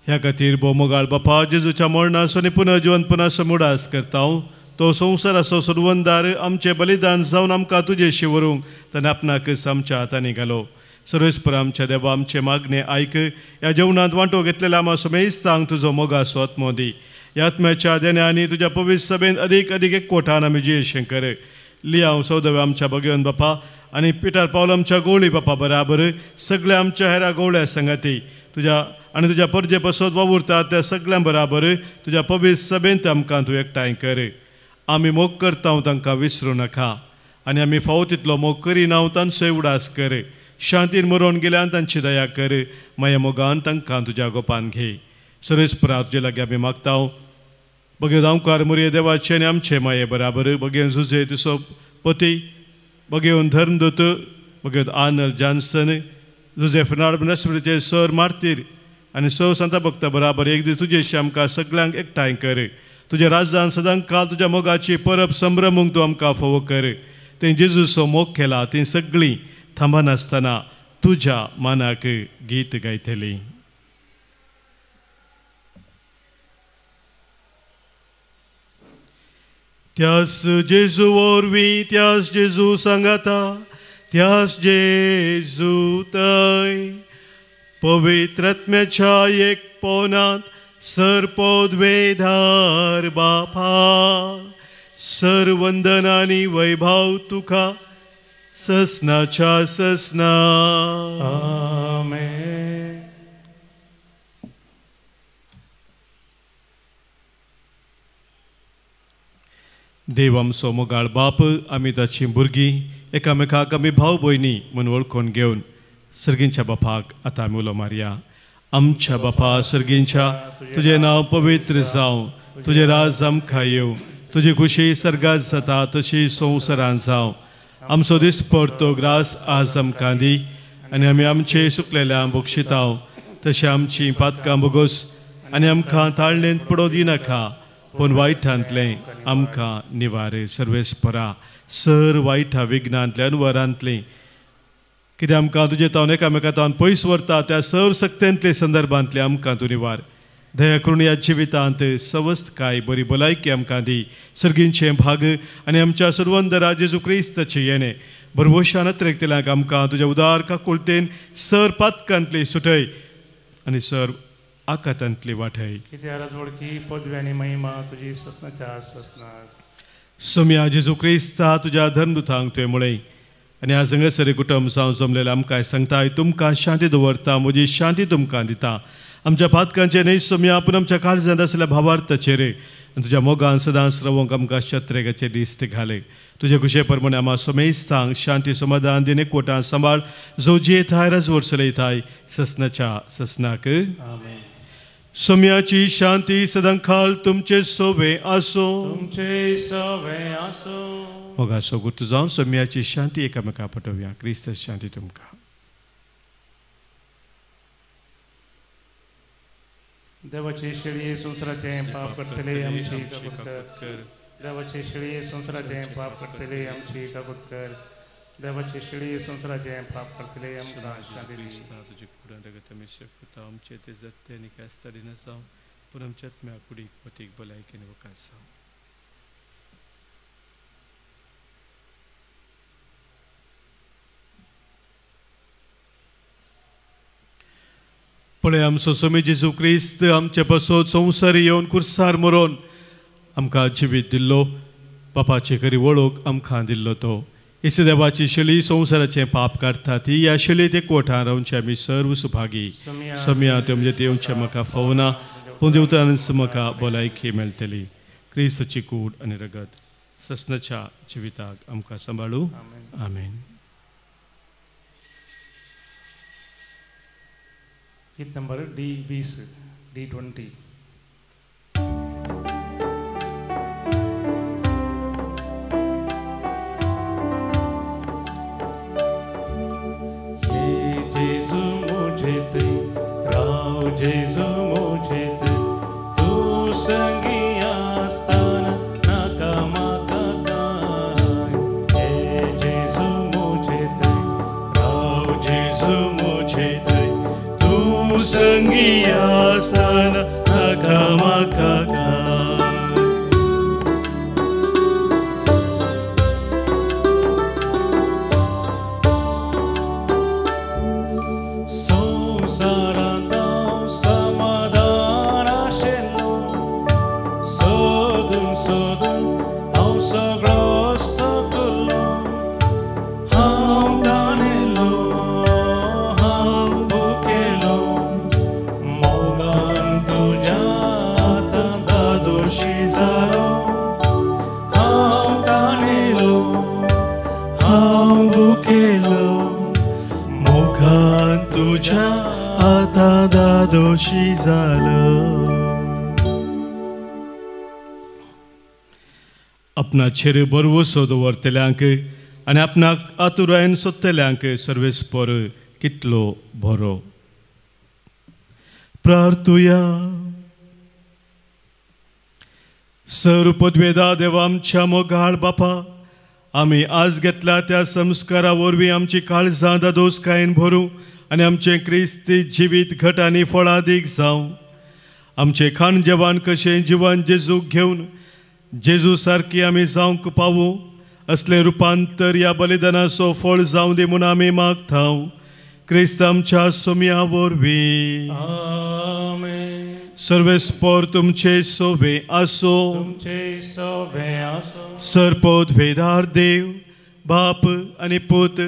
S1: ह्या खातीर भोवमोगाळ बापा, जेजूच्या मरणाचो आनी पुनर्जिवनपणाचो मुडास करता. तो संवसाराचो सोडवणदार आमचें बलिदान जावन आमकां तुजेशी व्हरूंक ताणें आपणाकच आमच्या हातांनी घालो. सर्वेस्पर आमच्या देवा, आमचें मागणें आयक. ह्या जेवणांत वांटो घेतलेल्या आमा समेस्तांक तुजो मोगाचो आत्मो दी. ह्या आत्म्याच्या देण्या तुज्या पवित्र सभेन अदीक अदीक एकवटान आमी जियेशें कर. लियांव सौदव्या आमच्या भगवन बापा आनी पिटार पावल आमच्या गोवळी बापा बराबर सगळ्या आमच्या हेरा गोवळ्या संगाती तुज्या आनी तुज्या परजे पसत वावुरता त्या सगळ्यां बराबर तुज्या पवित्र सभेंत आमकां तूं एकठांय कर. आमी मोग करता तांकां विसरूं नाका आनी आमी फावो तितलो मोग करिना तांचोय उडास कर. शांतीन मरोवन गेल्यान तांची दया कर. माया मोगान तांकां तुज्या गोपान घे. सर्वेस्परा तुजे लागीं आमी मागता. बगे गांवकार मुरये देवाचे आनी आमचे माये बराबर बगेवन जुजे तिसो पती, बगेवन धर्मदूत, बगेवन आर्नल्ड जॉन्सन, जुजे फेर्नांड बनस्पतीचे सर मार्तीर आनी सौ सांता भक्ता बराबर एक दीस तुजेशी आमकां सगळ्यांक एकठांय कर. तुज्या राज्यान सदां काल तुज्या मोगाची परब संभ्रमूंक तूं आमकां फावो कर. तें जेजूचो मोग केला तीं सगळीं थांबनासतना तुज्या मानाक गीत गायतलीं. त्यास जेजू वरवीं, त्यास जेजू सांगाता, त्यास जेजू थंय पवित्र आत्म्याच्या एकपणांत सर्पोद्वेधार बापा, सर्वंदन आनी वैभव तुका ससनाच्या ससना.
S2: आमेन.
S1: देव आमचो मोगाळ बाप, आमी ताचीं भुरगीं एकामेकाक आमी भाव भयणी म्हूण वळखून घेवन सर्गींच्या बापाक आतां आमी उलो मारया. आमच्या बापा सर्गींच्या, तुजें नांव पवित्र जावं, तुजें राज आमकां येवं, तुजी खुशी सर्गात जाता तशी संवसारांत जावं. आमचो दिसपडतो ग्रास आज आमकां दी आनी आमी आमचे सुकलेल्या बक्षिताव तशें आमचीं पातकां बोगोस आनी आमकां ताळणेंत पडोवं दिनाका, पूण वायटांतलें आमकां निवारे. सर्वेस्परा सर वायटा विघ्नांतलें अनवरांतलें कितें आमकां तुजे तावन एकामेका तावन पयस व्हरता त्या सर सक्तेंतले संदर्भांतलें आमकां तूं निवार. दया करून ह्या जिवितांत सवस्तकाय बरी भलायकी आमकां दी. सर्गींचें भाग आनी आमच्या सर्वंदरा जेजू क्रिस्ताचें येणें भरवशान अत्रेकतल्यांक आमकां तुज्या उदार काकुळतेन सर पातकांतली सुटय आनी सर आकातांतली वाटय.
S2: कित्याक राजवडकी पदवी आनी महिमा तुजी ससनाच्या ससनाक.
S1: सोम्या जेजू क्रिस्ता तुज्या धर्मदुतांक तुवें म्हळें आनी आज हांगासर कुटुंब जावन जमलेलें आमकां सांगताय, तुमकां शांती दवरता, म्हजी शांती तुमकां दिता. आमच्या पातकांचेर न्हय सोम्या, पूण आमच्या काळजांत आसल्या भावार्थाचेर आनी तुज्या मोगान सदांच रावोंक आमकां शत्रेगाचे दिश्ट घाले. तुजे खुशे प्रमाणे आमा समेस्तांक शांती समाधान दिन एकवटान सांबाळ, जो जियेताय राजवट चलयताय ससनाच्या ससनाक.
S2: आमेन.
S1: सम्याची शांती सदांकाल तुमचे सोवे आसो.
S2: तुमचे सोवे आसो.
S1: मोगा सोगूत जावन सम्याची शांती एकामेका पटोवया. क्रिस्त शांती तुमकां.
S2: देवाचे शेळये संवसाराचें पाप करतले आमची काकूत कर. देवाचे शेळये संवसाराचें पाप करतले आमची काकूत कर. देवाचे शेळये संवसाराचें पाप करतले आमकां शांती दी.
S1: तुजे कुडान रगत आमी शेपुता आमचे ते जत्ते आनी कास्ता दिना जावं, पूण आमच्या आत्म्या कुडीक मतीक भलायकेन वकास जावं. पळय आमचो स्वामी जेजू क्रिस्त आमचे पासत संवसारी येवन कुर्सार मरोन आमकां जिवीत दिल्लो, पापाचे खरी वळख आमकां दिल्लो. तो येसू देवाची शली संवसाराचें पाप काडटा ती ह्या शली ते कोठां रावचे आमी सर्व सुभागी. सम्या ते म्हणजे देवचें म्हाका फावना, पूण देवतानच म्हाका भलायकी मेळटली. क्रिस्ताची कूड आनी रगत ससनाच्या जिविताक आमकां सांबाळू. आमेन.
S2: गीत नंबर D20, D20. हे जेजू मुझे ते राव जेजू मुझे ते तू संगी आस्ताना नाका माका काय. हे जेजू मुझे ते
S1: राव जेजू मुझे ते तू संगी आस्ताना नाका माका काय.
S2: संवसारांत हांव समाधान आशिल्लो, सोदून सोदून हांव सगळोच थकलो. हांव ताणेलो, हांव भुकेलो, मोगान तुज्या आतां दादोशी जालो. हांव ताणेलो,
S1: हांव भुकेलो, मोगान तुज्या आतां दादोशी जालो. आपणाचेर बरवसो दवरतल्यांक आनी आपणाक आतुरायेन सोदतल्यांक सर्वेस्पर कितलो बरो. प्रार्थुया. सर पदवेदा देवा आमच्या मोगाळ बापा, आमी आज घेतल्या त्या संस्कारा वरवीं आमची काळजां दादोसकायेन भरूं आनी आमचें क्रिस्ती जिवीत घट आनी फळादीक जावं. आमचें खाण जेवण कशें जिवन जेजूक घेवन जेजू सारकी आमी जावंक पावूं असलें रुपांतर ह्या बलिदानाचो फळ जावं दी म्हूण आमी मागता. क्रिस्त आमच्या सोम्या वरवीं.
S2: आमेन.
S1: सर्वेस्पर तुमचे सोवे आसो.
S2: तुमचे सोवे आसो.
S1: सर्पोद्भेदार देव बाप आनी पूत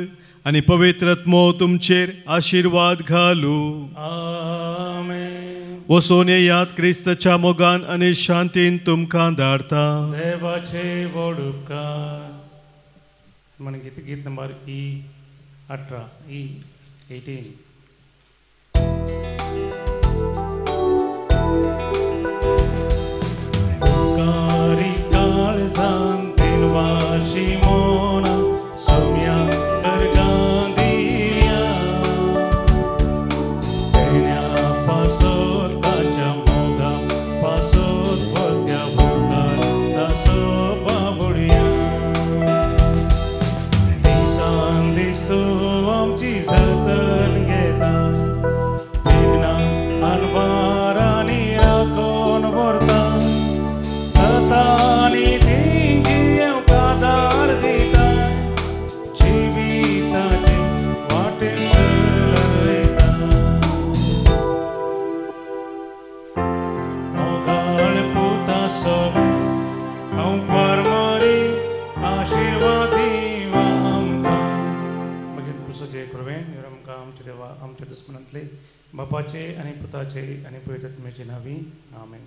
S1: आनी पवित्र आत्मो तुमचेर आशिर्वाद घालू.
S2: आमेन.
S1: वचोन येयात क्रिस्ताच्या मोगान आनी शांतीन तुमकां धाडता.
S2: देवाचे व्हड उपकार. म्हण गीत गीत नंबर E18, E18. उपकारी काळजान तिनवाशी मोना सोम्या करगां दिल्या. तेन्या पासोत ताच्या मोगा पासोत भरत्या उपकार तासो बाबुडया. दिसान दीस तूं आमची जतन घेता, विघ्नां अनवारांनी राखून व्हरता. सतानी थिंगी आमकां दिता, जिविताचे वाटे चलयता. मोगाळ पुता सोबे हांव परमरी आशिर्वाद दिवा आमकां. मागीर कुसाचे कृपेन आमकां आमच्या देवा आमच्या दुस्मनांतले बापाचे आनी पुताचे आनी पवित्र आत्म्याचे नांवी. आमेन.